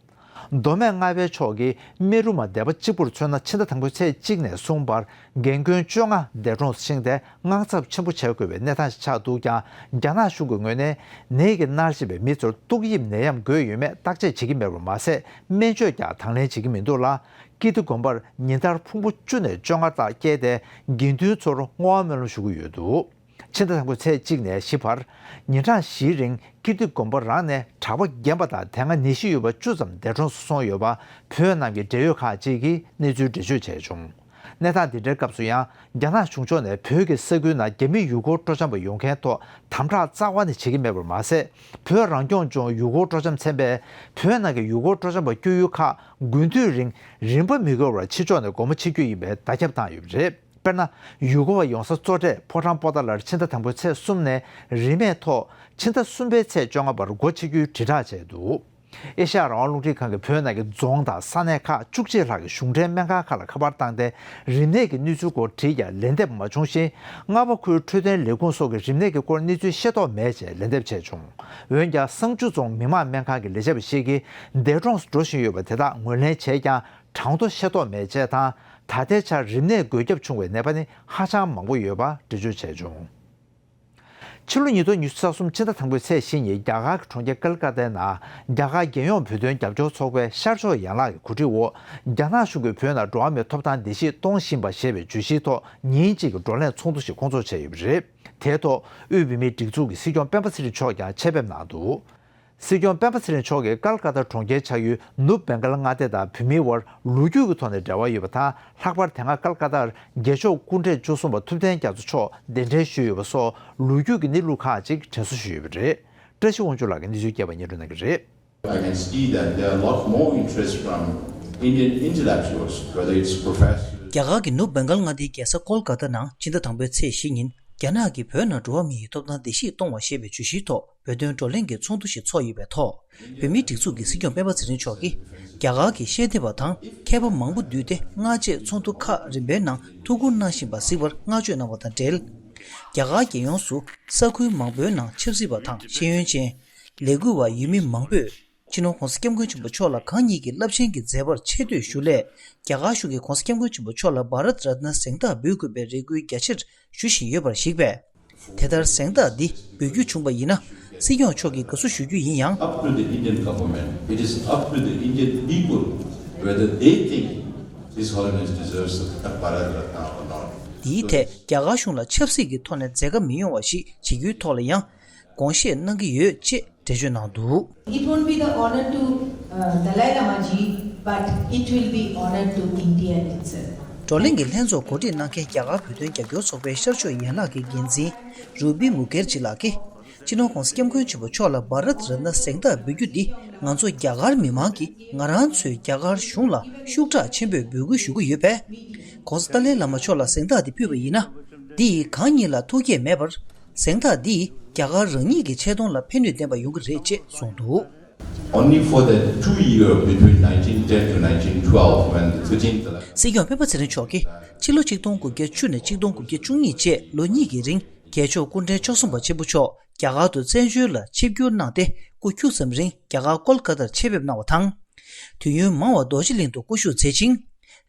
མདོ་སྨད་རྔ་པའི་ཕྱོགས་ཀྱི་སྨན་རུ་མ་སྡེ་པ་གཅིག་པུར་མཚོན་ན། ཕྱི་ཟླ་དང་པོའི་ཚེས་གཅིག་ནས་གསུམ་བར་རྒན་རྒོན་བཅོ་ལྔ་འདས་གྲོངས་སུ་ཕྱིན་ཏེ། དངངས་འཚབ་ཆེན་པོ་བྱེད་དགོས་པའི་གནས་སྟངས་ཤིག་ཆགས་འདུག་ཀྱང་། རྒྱ་ནག་གཞུང་གི་ངོས་ནས་ནད་ཀྱིས་མནར་བཞིན་པའི་མི་ཚོར་ཏོག་དབྱིབས་ནད་ཡམས་འགོས་ཡོད་མེད་བརྟག་དཔྱད་བྱེད་ཀྱི་མེད་པར་མ་ཟད། སྨན་བཅོས་ཀྱང་དང་ལེན་བྱེད་ཀྱི་མི་འདུག་ལ། ཀིརྟི་དགོན་པར་ཉིན་ལྟར་ཕུང་པོ་བཅུ་ནས་བཅོ་ལྔ་ལྷག་བསྐྱལ་ཏེ། དགེ་འདུན་ཚོར་བསྔོ་བ་སྨོན་ལམ་ཞུ་གི་ཡོད་འདུག་ཕྱི་ཟླ་དང་པོའི་ཚེས་གཅིག་ནས་བཞི་བར་ཉིན་གྲངས་བཞིའི་རིང་ཀིརྟི་དགོན་པ་རང་ནས་གྲྭ་པ་རྒན་པ་དང་དེ་སྔ་ནད་གཞི་ཡོད་པ་བཅུ་ཙམ་འདས་གྲོངས་སུ་སོང་ཡོད་པ་བོད་ནང་གི་འབྲེལ་ཡོད་ཁག་ཅིག་གིས་གནས་ཚུལ་འགྲེལ་བརྗོད་བྱས་བྱུང་། གནས་སྟངས་འདི་འདྲའི་སྐབས་སུ་ཡང་རྒྱ་ནག་གཞུང་ཕྱོགས་ནས་བོད་ཀྱི་ས་ཁུལ་ནང་རྒྱ་མི་ཡུལ་སྐོར་སྤྲོ་འཆམ་པ་ཡོང་མཁན་ཐོག་དམ་དྲག་རྩ་བ་ནས་བྱེད་ཀྱི་མེད་པར་མ་ཟད། བོད་རང་སྐྱོང་ལྗོངས་ཡུལ་སྐོར་སྤྲོ་འཆམ་ཚན་པས་བོད་ནང་གི་ཡུལ་སྐོར་སྤྲོ་འཆམ་པ་བསྐྱོད་ཡུལ་ཁག་དགུན་དུས་རིང་རིན་པ་མི་དགོས་པར་ཕྱི་ཕྱོགས་ནས་སྒོ་མོ་ཕྱེ་རྒྱུ་ཡིན་པའི་བརྡ་ཁྱབ་བཏང་ཡོད་པ་རེད། དཔེར་ན། ཡུལ་སྐོར་བ་ཡོང་ས་གཙོ་གྲས་ཕོ་བྲང་པོ་ཏཱ་ལར་ཕྱི་ཟླ་དང་པོའི་ཚེས་གསུམ་ནས་རིན་མེད་ཐོག་ཕྱི་ཟླ་གསུམ་པའི་ཚེས་བཅོ་ལྔ་བར་སྒོ་ཕྱེ་རྒྱུའི་དྲིལ་བསྒྲགས་བྱས་འདུག་ཨེ་ཤ་ཡ་རང་དབང་རླུང་འཕྲིན་ཁང་གིས་བོད་ནང་གི་རྫོང་དང་ས་གནས་ཁག་བཅུ་གཅིག་ལྷག་གི་གཞུང་འབྲེལ་སྨན་ཁང་ཁག་ལ་ཁ་པར་བཏང་སྟེ། རིམས་ནད་ཀྱི་གནས་ཚུལ་སྐོར་དྲིས་ཀྱང་ལན་འདེབས་མ་བྱུང་ཞིང་། རྔ་པ་ཁུལ་འཕྲོད་བསྟེན་ལས་ཁུངས་སོགས་ཀྱིས་རིམས་ནད་ཀྱི་སྐོར་གནས་ཚུལ་ཤེས་རྟོགས་མེད་ཅེས་ལན་འདེབས་བྱས་བྱུང་། འོན་ཀྱང་། བསང་ཆུ་རྫོང་མི་དམངས་སྨན་ཁང་གི་ལས་བྱེད་པ་ཞིག་གིས། འདས་གྲོངས་སུ་འགྲོ་བཞིན་ཡོད་པ་དེ་དག་ངོས་ལེན་བྱས་ཀྱང་། གྲངས་ཐོ་ཤེས་རྟོགས་མེད་ཅེས་དང་། ད་ལྟའི་ཆར་རིམས་ནད་འགོས་ཁྱབ་བྱུང་བའི་ནད་པ་ནི་ཧ་ཅང་མང་པོ་ཡོད་པ་འགྲེལ་བརྗོད་བྱས་བྱུང་། ཕྱི་ལོ་ཉིས་སྟོང་ཉི་ཤུ་རྩ་གསུམ་ཕྱི་ཟླ་དང་པོའི་ཚེས་བཞི་ཉིན་རྒྱ་གར་གྱི་གྲོང་ཁྱེར་ཀལ་ཀ་ཏའི་ནང་རྒྱ་གར་རྒྱལ་ཡོངས་བོད་དོན་རྒྱབ་སྐྱོར་ཚོགས་པའི་ཤར་ཕྱོགས་ཡན་ལག་གི་གོ་སྒྲིག་འོག་རྒྱ་ནག་གཞུང་གིས་བོད་ནང་འགྲོ་བ་མིའི་ཐོབ་ཐང་བརྡལ་བཤིག་གཏོང་བཞིན་པ་ཞེས་པའི་བརྗོད་གཞིའི་ཐོག་ཉིན་གཅིག་གི་བགྲོ་གླེང་ཚོགས་འདུ་ཞིག་སྐོང་ཚོགས་བྱས་ཡོད་པ་རེད། དེའི་ཐོག་དབུས་བོད་མིའི་སྒྲིག་འཛུགས་ཀྱི་སྲིད་སྐྱོང་སྤེན་པ་ཚེ་རིང་མཆོག་ཀྱང་ཆེད་ཕེབས་གནང་འདུག་སྲིད་སྐྱོང་སྤེན་པ་ཚེ་རིང་མཆོག་གིས་ཀལ་ཀ་ཏ་གྲོང་ཁྱེར་ཆགས་ཡུལ་ནུབ་བེང་གལ་མངའ་སྡེ་དང་བོད་མིའི་དབར་ལོ་རྒྱུས་ཀྱི་ཐོག་ནས་འབྲེལ་བ་ཡོད་པ་དང་། ལྷག་པར་དེ་སྔ་ཀལ་ཀ་ཏར་རྒྱལ་མཆོག་སྐུ་ཕྲེང་བཅུ་གསུམ་པ་ཐུབ་བསྟན་རྒྱ་མཚོ་མཆོག་གདན་འདྲེན་ཞུས་ཡོད་པ་སོགས་ལོ་རྒྱུས་ཀྱི་གནས་ལུགས་ཁག་ཅིག་དྲན་གསོ་ཞུས་ཡོད་པ་རེད། བཀྲ་ཤིས་དབང་ཕྱུག་ལགས་ཀྱིས་གནས་ཚུལ་རྒྱས་པ་སྙན་སྒྲོན་གནང་གི་རེད། I can see that there are a lot more interest from Indian intellectuals, whether it's professors, རྒྱ་གར་གྱི་ནུབ་བེང་གལ་མངའ་སྡེའི་རྒྱལ་ས་ཀོལ་ཀ་ཏ་ནང་ཕྱི་ཟླ་དང་པོའི་ཚེས་བཞི་ཉིན་རྒྱ་ནག་གིས་བོད་ནང་འགྲོ་བ་མིའི་ཐོབ་ཐང་བརྡལ་བཤིག་གཏོང་བ་ཞེས་པའི་བརྗོད་གཞིའི་ཐོག་བོད་དོན་བགྲོ་གླེང་གི་ཚོགས་འདུ་ཞིག་ཚོགས་ཡོད་པའི་ཐོག་བོད་མིའི་སྒྲིག་འཛུགས་ཀྱི་སྲིད་སྐྱོང་སྤེན་པ་ཚེ་རིང་མཆོག་གིས། རྒྱ་གར་གྱི་ཤེས་ལྡན་པ་དང་མཁས་པ་མང་པོ་འདུས་ཏེ། སྔ་རྗེས་ཚོགས་འདུ་ཁག་རིམ་པའི་ནང་ཐུགས་ཁུར་གནང་བཞིན་པ་གཟིགས་པར་བསྔགས་བརྗོད་གནང་བ་དང་འབྲེལ། རྒྱ་གར་རྒྱལ་ཡོངས་སུ་ས་ཁུལ་མང་པོའི་ནང་ཆབ་སྲིད་པ་དང་ཤེས་ཡོན་ཅན། ལས་འགུལ་བ། ཡུལ་མི་མང་པོས་སྤྱི་ནོར་༧གོང་ས་༧སྐྱབས་མགོན་ཆེན་པོ་མཆོག་ལ་གང་ཉིད་ཀྱི་རླབས་ཆེན་གྱི་མཛད་པར་ཆེ་བསྟོད་ཞུ་སླད། རྒྱ་གར་གཞུང་གིས་༧གོང་ས་༧སྐྱབས་མགོན་ཆེན་པོ་མཆོག་ལ་བྷ་རཏ་རཏྣ་གཟེངས་རྟགས་འབུལ་དགོས་པའི་རེ་སྐུལ་རྒྱ་ཆེར་ཞུ་བཞིན་ཡོད་པར་གཞིགས་པས། དེ་ལྟར་གཟེངས་རྟགས་འདི་འབུལ་རྒྱུ་བྱུང་བ་ཡིན་ན། སྲིད་སྐྱོང་མཆོག་གིས་དགའ་བསུ་ཞུ་རྒྱུ་ཡིན་ཡང་། Up to the Indian government, it is up to the Indian people whether they think His Holiness deserves the Bharat Ratna or not. འདིའི་ཐད་རྒྱ་གར་གཞུང་ལ་ཆབ་སྲིད་ཀྱི་ཐོག་ནས་འཛེམ་ཁ་མི་ཡོང་བ་ཞིག་བྱེད་རྒྱུའི་ཐོག་ལ་ཡང་དགོངས་བཞེས་གནང་གི་ཡོད་ཅེས་འགྲེལ་བརྗོད་གནང་འདུག It won't be the honor to, uh, Dalai Lama ji, but it will be honor to India itself. བགྲོ་གླེང་གི་ལྷན་ཚོགས་གོ་སྒྲིག་གནང་མཁན་རྒྱ་གར་བོད་དོན་རྒྱབ་སྐྱོར་ཚོགས་པའི་ཤར་ཕྱོགས་ཡན་ལག་གི་འགན་འཛིན་རུ་པི་མུ་ཁེར་ཇི་ལགས་ཀྱིས། སྤྱི་ནོར་༧གོང་ས་༧སྐྱབས་མགོན་ཆེན་པོ་མཆོག་ལ་བྷ་རཏ་རཏྣ་གཟེངས་རྟགས་འབུལ་རྒྱུ་འདི་ང་ཚོ་རྒྱ་གར་མི་མང་གིས་ང་རང་ཚོའི་རྒྱ་གར་གཞུང་ལ་ཤུགས་དྲག་ཆེན་པོས་འབོད་སྐུལ་ཞུ་གི་ཡོད་པས། ྋགོང་ས་ཏཱ་ལའི་བླ་མ་མཆོག་ལ་གཟེངས་རྟགས་འདི་ཕུལ་བ་ཡིན་ན། འདི་ཡིས་གང་ཉིད་ལ་ཐུགས་བསྐྱེད་མེད་པར། གཟེངས་རྟགས་འདི་ཡིས་རྒྱ་གར་རང་ཉིད་ཀྱི་ཆེ་མཐོང་ལ་ཕན་ནུས་ལྡན་པ་ཡོང་གི་རེད་ཅེས་གསུངས་འདུག Only for that two year between nineteen ten to nineteen twelve, when the thirteenth Dalai སྲིད་སྐྱོང་སྤེན་པ་ཚེ་རིང་མཆོག་གིས་ཕྱི་ལོ་ཆིག་སྟོང་དགུ་བརྒྱ་བཅུ་ནས་ཆིག་སྟོང་དགུ་བརྒྱ་བཅུ་གཉིས་བཅས་ལོ་གཉིས་ཀྱི་རིང་རྒྱལ་མཆོག་སྐུ་ཕྲེང་བཅུ་གསུམ་པ་ཆེན་པོ་མཆོག་རྒྱ་གར་དུ་བཙན་བྱོལ་ལ་ཆིབས་བསྒྱུར་གནང་སྟེ། སྐུ་ཁྱུག་ཙམ་རིང་རྒྱ་གར་ཀོལ་ཀ་ཏར་ཆེད་ཕེབས་གནང་བ་དང་། དུས་ཡུན་མང་བ་རྡོ་རྗེ་གླིང་དུ་སྐུ་བཞུགས་མཛད་ཅིང་།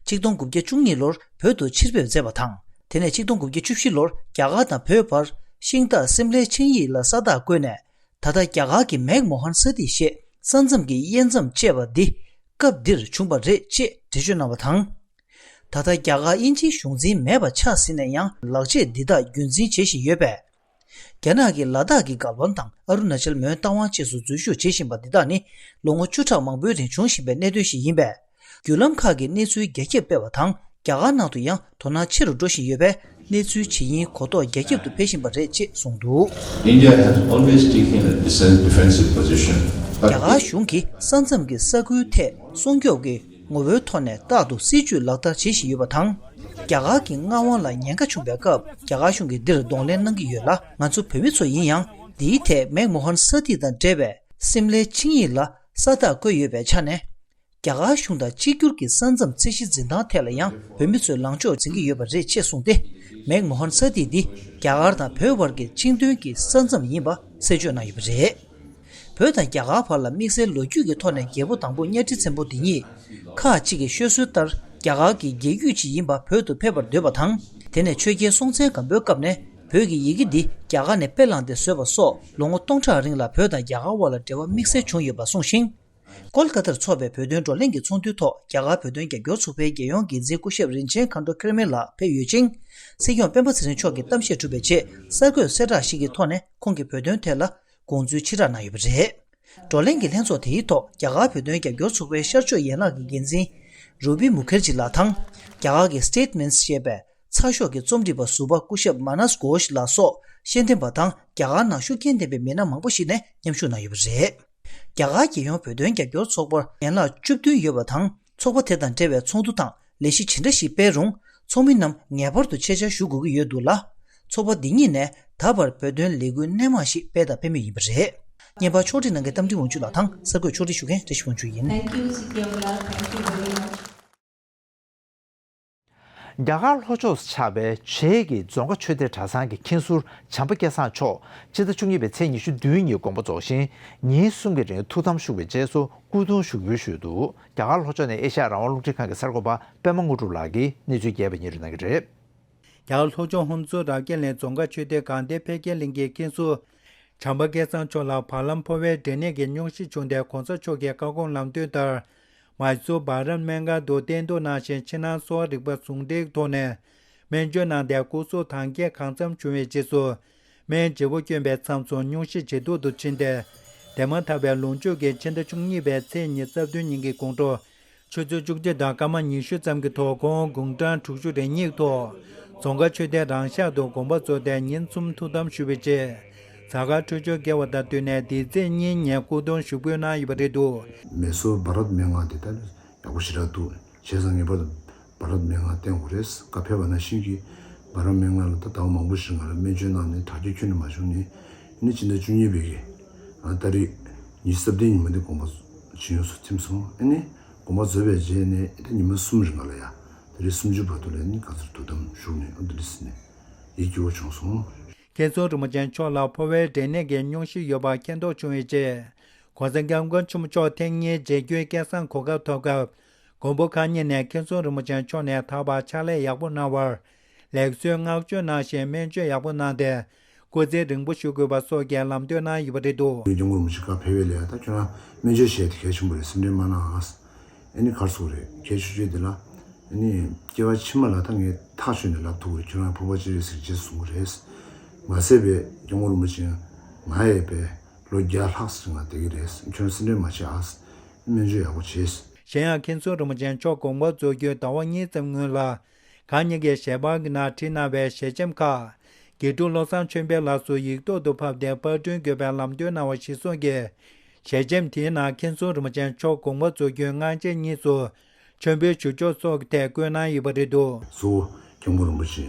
ཆིག་སྟོང་དགུ་བརྒྱ་བཅུ་གཉིས་ལོར་བོད་དུ་ཕྱིར་ཕེབས་མཛད་པ་དང་། དེ་ནས་ཆིག་སྟོང་དགུ་བརྒྱ་བཅུ་བཞི་ལོར་རྒྱ་གར་དང་བོད་བར་ཤིང་སྟག་སིམ་ལའི་ཆིངས་ཡིག་ལ་ས་རྟགས་བཀོད་ནས། ད་ལྟ་རྒྱ་གར་གྱི་མེག་མོ་ཧན་ས་ཏི་ཞེས་ས་མཚམས་ཀྱི་དབྱེ་མཚམས་བཅད་པ་འདི་སྐབས་འདིར་བྱུང་བ་རེད་ཅེས་འགྲེལ་བརྗོད་གནང་བ་དང་། ད་ལྟ་རྒྱ་གར་དབྱིན་ཇིའི་གཞུང་འཛིན་མེད་པ་ཆགས་ཟིན་ན་ཡང་ལག་ཆས་འདི་དག་རྒྱུན་འཛིན་བྱེད་བཞིན་ཡོད་པས། རྒྱ་ནག་གིས་ལ་དྭགས་ཀྱི་གལ་ཝན་དང་ཨ་རུ་ན་ཅལ་མོན་རྟ་དབང་བཅས་སུ་འཛུལ་ཞུགས་བྱེད་བཞིན་པ་འདི་དག་ནི་ལོ་ངོ་བཅུ་ཕྲག་མང་པོའི་རིང་འབྱུང་བཞིན་པའི་གནད་དོན་ཞིག་ཡིན་པས། བརྒྱུད་ལམ་ཁག་གིས་གནས་ཚུལ་རྒྱ་ཁྱབ་སྤེལ་བ་དང་། རྒྱ་གར་ནང་དུ་ཡང་དོ་སྣང་ཆེ་རུ་འགྲོ་བཞིན་ཡོད་པས། གནས་ཚུལ་ཇི་ཡིན་གོ་རྟོགས་རྒྱ་ཁྱབ་ཏུ་འཕེལ་བཞིན་པ་རེད་ཅེས་གསུངས་འདུག། India has always taken a disen- defensive position, but རྒྱ་གར་གཞུང་གིས་ས་མཚམས་ཀྱི་ས་ཁུལ་ཐད་སྲུང་སྐྱོབ་ཀྱི་ངོ་བོའི་ཐོག་ནས་རྟག་ཏུ་སྲིད་ཇུས་ལག་བསྟར་བྱེད་བཞིན་ཡོད་པ་དང་། རྒྱ་གར་གྱི་མངའ་དབང་ལ་ཉེན་ཁ་བྱུང་བའི་སྐབས། རྒྱ་གར་གཞུང་གིས་འདིར་གདོང་ལེན་གནང་གི་ཡོད་ལ། ང་ཚོ་བོད་མི་ཚོ་ཡིན་ཡང་། འདིའི་ཐད་མེག་མོ་ཧན་ས་ཐི་དང་འབྲེལ་བའི་སིམ་ལའི་ཆིངས་ཡིག་ལ་ས་རྟགས་བཀོད་ཡོད་པའི་ཆ་ནས། རྒྱ་གར་གཞུང་དང་གཅིག་གྱུར་གྱི་ས་མཚམས་ཚད་གཞི་འཛིན་སྟངས་ཐད་ལ་ཡང་བོད་མི་ཚོས་ལངས་ཕྱོགས་འཛིན་གྱི་ཡོད་པ་རེད་ཅེས་གསུངས་ཏེ། མེག་མོ་ཧན་ས་ཐི་འདི་རྒྱ་གར་དང་བོད་བར་གྱི་ཆིངས་དོན་གྱི་ས་མཚམས་ཡིན་པ་གསལ་བརྗོད་གནང་ཡོད་པ་རེད། བོད་དང་རྒྱ་གར་བར་ལ་དམིགས་བསལ་ལོ་རྒྱུས་ཀྱི་ཐོག་ནས་རྒྱལ་པོ་དང་པོ་གཉའ་ཁྲི་བཙན་པོ་འདི་ཉིད། ཁག་ཅིག་གིས་ཤོད་སྲོལ་ལྟར། རྒྱ་གར་གྱི་རྒྱལ་བརྒྱུད་ཅིག་ཡིན་པ་བོད་དུ་ཕེབས་པར་འདོད་པ་དང་། དེ་ནས་ཆོས་རྒྱལ་སྲོང་བཙན་སྒམ་པོའི་སྐབས་ནས་བོད་ཀྱི་ཡི་གེ་འདི་རྒྱ་གར་ནས་དཔེ་བླངས་ཏེ་བཟོས་པ་སོགས། ལོ་ངོ་སྟོང་ཕྲག་རིང་ལ་བོད་དང་རྒྱ་གར་དབར་ལ་འབྲེལ་བ་དམིགས་བསལ་བྱུང་ཡོད་པ་གསུངས་ཤིང་། ཀོལ་ཀ་ཏར་འཚོགས་པའི་བོད་དོན་བགྲོ་གླེང་གི་ཚོགས་འདུའི་ཐོག་རྒྱ་གར་བོད་དོན་རྒྱབ་སྐྱོར་ཚོགས་པའི་རྒྱལ་ཡོངས་འགན་འཛིན་སྐུ་ཞབས་རིན་ཆེན་མཁའ་འགྲོ་མཁྱེན་མེད་ལགས་ཕེབས་ཡོད་ཅིང་། སྲིད་སྐྱོང་སྤེན་པ་ཚེ་རིང་མཆོག་གིས་གཏམ་བཤད་གྲུབ་པའི་རྗེས། གསར་འགོད་གསལ་བསྒྲགས་ཤིག་གི་ཐོག་ནས་ཁོང་གིས་བོད་དོན་ཐད་ལ་དགོངས་ཚུལ་ཕྱིར་བསྒྲགས་གནང་ཡོད་པ་རེད། བགྲོ་གླེང་གི་ལྷན་ཚོགས་དེའི་ཐོག་རྒྱ་གར་བོད་དོན་རྒྱབ་སྐྱོར་ཚོགས་པའི་ཤར་ཕྱོགས་ཡན་ལག་གི་འགན་འཛིན་རུ་བི་མུ་ཁེར་ཇི་ལགས་དང་། རྒྱ་གར་གྱི་Statements ཞེས་པའི་ཚགས་ཤོག་གི་རྩོམ་སྒྲིག་པ་ཟུར་པ་སྐུ་ཞབས་མ་ནས་གྷོཤ་ལགས་སོགས་ཤེས་ལྡན་པ་དང་རྒྱ་གར་ནང་ཤུགས་རྐྱེན་ལྡན་པའི་མི་སྣ་མང་པོ་ཞིག་ནས་མཉམ་ཞུགས་གནང་ཡོད་པ་རེད། རྒྱ་གར་རྒྱལ་ཡོངས་བོད་དོན་རྒྱབ་སྐྱོར་ཚོགས་པར་ཡན་ལག་བཅུ་བདུན་ཡོད་པ་དང་། ཚོགས་པ་དེ་དང་འབྲེལ་བའི་ཚོགས་འདུ་དང་ལས་གཞི་ཇི་འདྲ་ཞིག་སྤེལ་རུང་། ཚོགས་མི་རྣམས་ངེས་པར་དུ་ཆེད་བཅར་ཞུ་དགོས་ཀྱི་ཡོད་འདུག་ལ། ཚོགས་པ་འདི་ཉིད་ནས་ད་བར་བོད་དོན་ལས་འགུལ་སྣེ་མང་ཞིག་སྤེལ་དང་སྤེལ་མུས་ཡིན་པ་རེད། བརྙན་པར་ཕྱོགས་སྒྲིག་གནང་མཁན་རྟ་མགྲིན་དབང་ཕྱུག་ལགས་དང་། གསར་འགོད་ཕྱོགས་སྒྲིག་ཞུ་མཁན་བཀྲ་ཤིས་དབང་ཕྱུག་ཡིན། Thank you, Sityaung Lal. Thank you very much. རྒྱ་གར་ལྷོ་ཕྱོགས་སུ་ཆགས་པའི་བྱེས་ཀྱི་རྫོང་དཀར་ཆོས་སྡེ་གྲྭ་ཚང་གི་མཁན་ཟུར་བྱམས་པ་སྐལ་བཟང་མཆོག་སྤྱི་ཟླ་བཅུ་གཉིས་པའི་ཚེས་ཉི་ཤུ་བདུན་ཉིན་དགོངས་པ་རྫོགས་ཤིང་། ཉིན་གསུམ་གྱི་རིང་ཐུགས་དམ་བཞུགས་པའི་རྗེས་སུ་སྐུ་གདུང་ཞུགས་འབུལ་ཞུས་འདུག་རྒྱ་གར་ལྷོ་ཕྱོགས་ནས་ཨེ་ཤ་ཡ་རང་དབང་རླུང་འཕྲིན་ཁང་གི་གསར་འགོད་པ་པད་མ་དངོས་གྲུབ་ལགས་ཀྱིས་གནས་ཚུལ་རྒྱས་པ་སྙན་སྒྲོན་གནང་གི་རེད། རྒྱ་གར་ལྷོ་ཕྱོགས་ཧུན་སུར་རབ་རྒྱས་གླིང་རྫོང་དཀར་ཆོས་སྡེ་དགའ་ལྡན་འཕེལ་རྒྱས་གླིང་གི་མཁན་ཟུར་བྱམས་པ་སྐལ་བཟང་མཆོག་ལ་བར་ལམ་ཕོ་བའི་འབྲས་ནད་ཀྱི་སྙུང་གཞི་བྱུང་སྟེ། གོང་ས་མཆོག་གི་བཀའ་དགོངས་ལམ་སྟོན་ལྟར། མཱི་སུར་བྷ་རཏ་མན་ངལ་དུ་བསྟེན་གཏུགས་གནང་ཞིང་། ཕྱི་ནང་གསོ་བ་རིག་པ་ཟུང་འབྲེལ་ཐོག་ནས་སྨན་བཅོས་གནང་སྟེ། སྐུ་གཟུགས་དྭངས་སྐྱེད་གང་འཚམ་བྱུང་བའི་རྗེས་སུ། སྨན་བརྗེ་པོ་བསྐྱོན་པའི་མཚམས་སུ་སྙུང་གཞི་ཇེ་སྡུག་ཏུ་ཕྱིན་ཏེ། དེ་མ་ཐག་པའི་ལོངས་སྤྱོད་ཀྱིས་ཕྱི་ཟླ་བཅུ་གཉིས་པའི་ཚེས་ཉི་ཤུ་རྩ་བདུན་ཉིན་གྱི་དགོང་དྲོ། ཆུ་ཚོད་བཅུ་གཅིག་དང་སྐར་མ་ཉི་ཤུ་ཙམ་གྱི་ཐོག་ཁོང་དགུང་གྲངས་དྲུག་ཅུ་རེ་གཉིས་ཐོག་རྫོང་དཀར་ཆོས་སྡེ་རང་ཤག་ཏུ་དགོངས་པ་རྫོགས་ཏེ་ཉིན་གསུམ་ཐུགས་དམ་བཞུགས་པའི་རྗེས། གཟའ་སྐར་འཕྲོད་སྦྱོར་དགེ་བ་དང་བསྟུན་ནས་འདི་ཚེས་གཉིས་ཉིན་སྐུ་གདུང་ཞུགས་འབུལ་གནང་ཡོད་པ་རེད་འདུག་མཱི་སུར་བྷ་རཏ་མན་ངལ་དེ་ད་ཡག་པོ་ཞེ་དྲག་འདུག་བྱས་ཙང་ངེས་པར་དུ་བྷ་རཏ་མན་ངལ་བསྟེན་དགོས་རེད། ཁ་ཕེབས་པ་ནང་བཞིན་གྱི་བྷ་རཏ་མན་ངལ་ལ་ད་ཟླ་བ་མང་པོ་ཞིག་ང་ལ་སྨན་བཅོས་གནང་ནས་དྲག་སྐྱེད་ཁྱོན་ནས་མ་བྱུང་ནས། ཨ་ནི་ཕྱི་ཟླ་བཅུ་གཉིས་པའི་གི་ཨ་ཏ་རིག་ཉི་ཤུ་རྩ་བདུན་ཉིན་མོ་འདི་དགོངས་པ་ཇེ་ཡོངས་སུ་ཐིམ་སོང་། ཨ་ནི་དགོངས་པ་རྫོགས་པའི་རྗེས་ནས་ད་ཉི་མ་གསུམ་རིང་ལ་ཡ། ཏ་རིག་སུམ་ཅུ་བར་དུ་ལ་ནི་ག་ཚོད་ཐུགས་དམ་བཞུགས་ནས། ཨ་འདི་འདྲ་ཟེར་ནས་ཡིད་སྐྱོ་བོ་བྱུང་སོང་། མཁན་ཟུར་རིན་པོ་ཆེ་མཆོག་ལ་ཕོ་བའི་འབྲས་ནད་ཀྱི་སྙུང་གཞི་ཡོད་པ་མཁྱེན་རྟོགས་བྱུང་བའི་རྗེས། ༸གོང་ས་༸སྐྱབས་མགོན་ཆེན་པོ་མཆོག་ཐེངས་གཉིས་རྗེས་སྐྱོང་སྐལ་བཟང་གོ་སྐབས་ཐོབ་སྐབས། མགོན་པོ་གང་ཉིད་ནས་མཁན་ཟུར་རིན་པོ་ཆེ་མཆོག་ནས་ད་བར་ཕྱག་ལས་ཡག་པོ་གནང་བར། ལེགས་གསོལ་བསྔགས་བརྗོད་གནང་ཞིང་སྨན་བཅོས་ཡག་པོ་གནང་སྟེ། སྐུ་ཚེ་རིང་པོ་བཞུགས་དགོས་པ་སོགས་ཀྱི་ལམ་སྟོན་གནང་ཡོད་པ་རེད་འདུག་སྐྱབས་མགོན་རིན་པོ་ཆེ་ཁ་ཕེབས་པའི་ལས་ད་ཁྱོད་རང་སྨན་བཅོས་བྱས་ཏེ་གལ་ཆེན་པོ་རེད། སེམས་ཁྲལ་མ་གནང་ཨ། ཨ་ནི་ག་རེ་ཟེར་དགོས་རེད། གལ་ཆེ་ཤོས་དེ་ལ། ཨ་ནི་སྐྱེ་བ་ཕྱི་མ་ལ་ད་ངས་ཐག་ཆོད་ནས་ལབ་ཐུབ་ཀྱི་རེད། ཁྱོད་རང་ཕོར་པ་གཅིག་རེད་ཟེར་རྗེས་སུ་གསུང་གི་རེད། མ་ཟད་པའི་སྐྱབས་མགོན་རིན་པོ་ཆེ་ང་ཡི་པའི་ལོ་བརྒྱ་ལྷག་ཙམ་ང་བསྡད་ཀྱི་རེད། ཁྱོད་རང་སེམས་ཁྲལ་མ་བྱེད་ཨ། སྨན་བཅོས་ཡག་པོ་བྱེད། གཞན་ཡང་མཁན་ཟུར་རིན་པོ་ཆེ་མཆོག་དགོངས་པ་རྫོགས་རྒྱུའི་ཟླ་བ་གཉིས་ཙམ་སྔོན་ལ། གང་ཉིད་ཀྱི་ཞལ་པར་གྱི་ནང་བྲིས་གནང་བའི་ཞལ་ཆེམས་ཁག་དགེ་ཕྲུག་བློ་བཟང་ཆོས་འཕེལ་ལགས་སུ་ཡིག་ཐོག་ཏུ་ཕབ་སྟེ་པར་སྐྲུན་དགོས་པའི་ལམ་སྟོན་གནང་བ་གཞིར་བཟུང་གིས། ཞལ་ཆེམས་དེའི་ནང་མཁན་ཟུར་རིན་པོ་ཆེ་མཆོག་དགོངས་པ་རྫོགས་རྒྱུའི་སྔ་རྗེས་གཉིས་སུ། མཆོད་འབུལ་ཞུ་ཕྱོགས་སོགས་ཀྱི་ཐད་བཀོད་གནང་ཡོད་པ་རེད་འདུག་གཙོ་བོ་སྐྱབས་མགོན་རིན་པོ་ཆེ་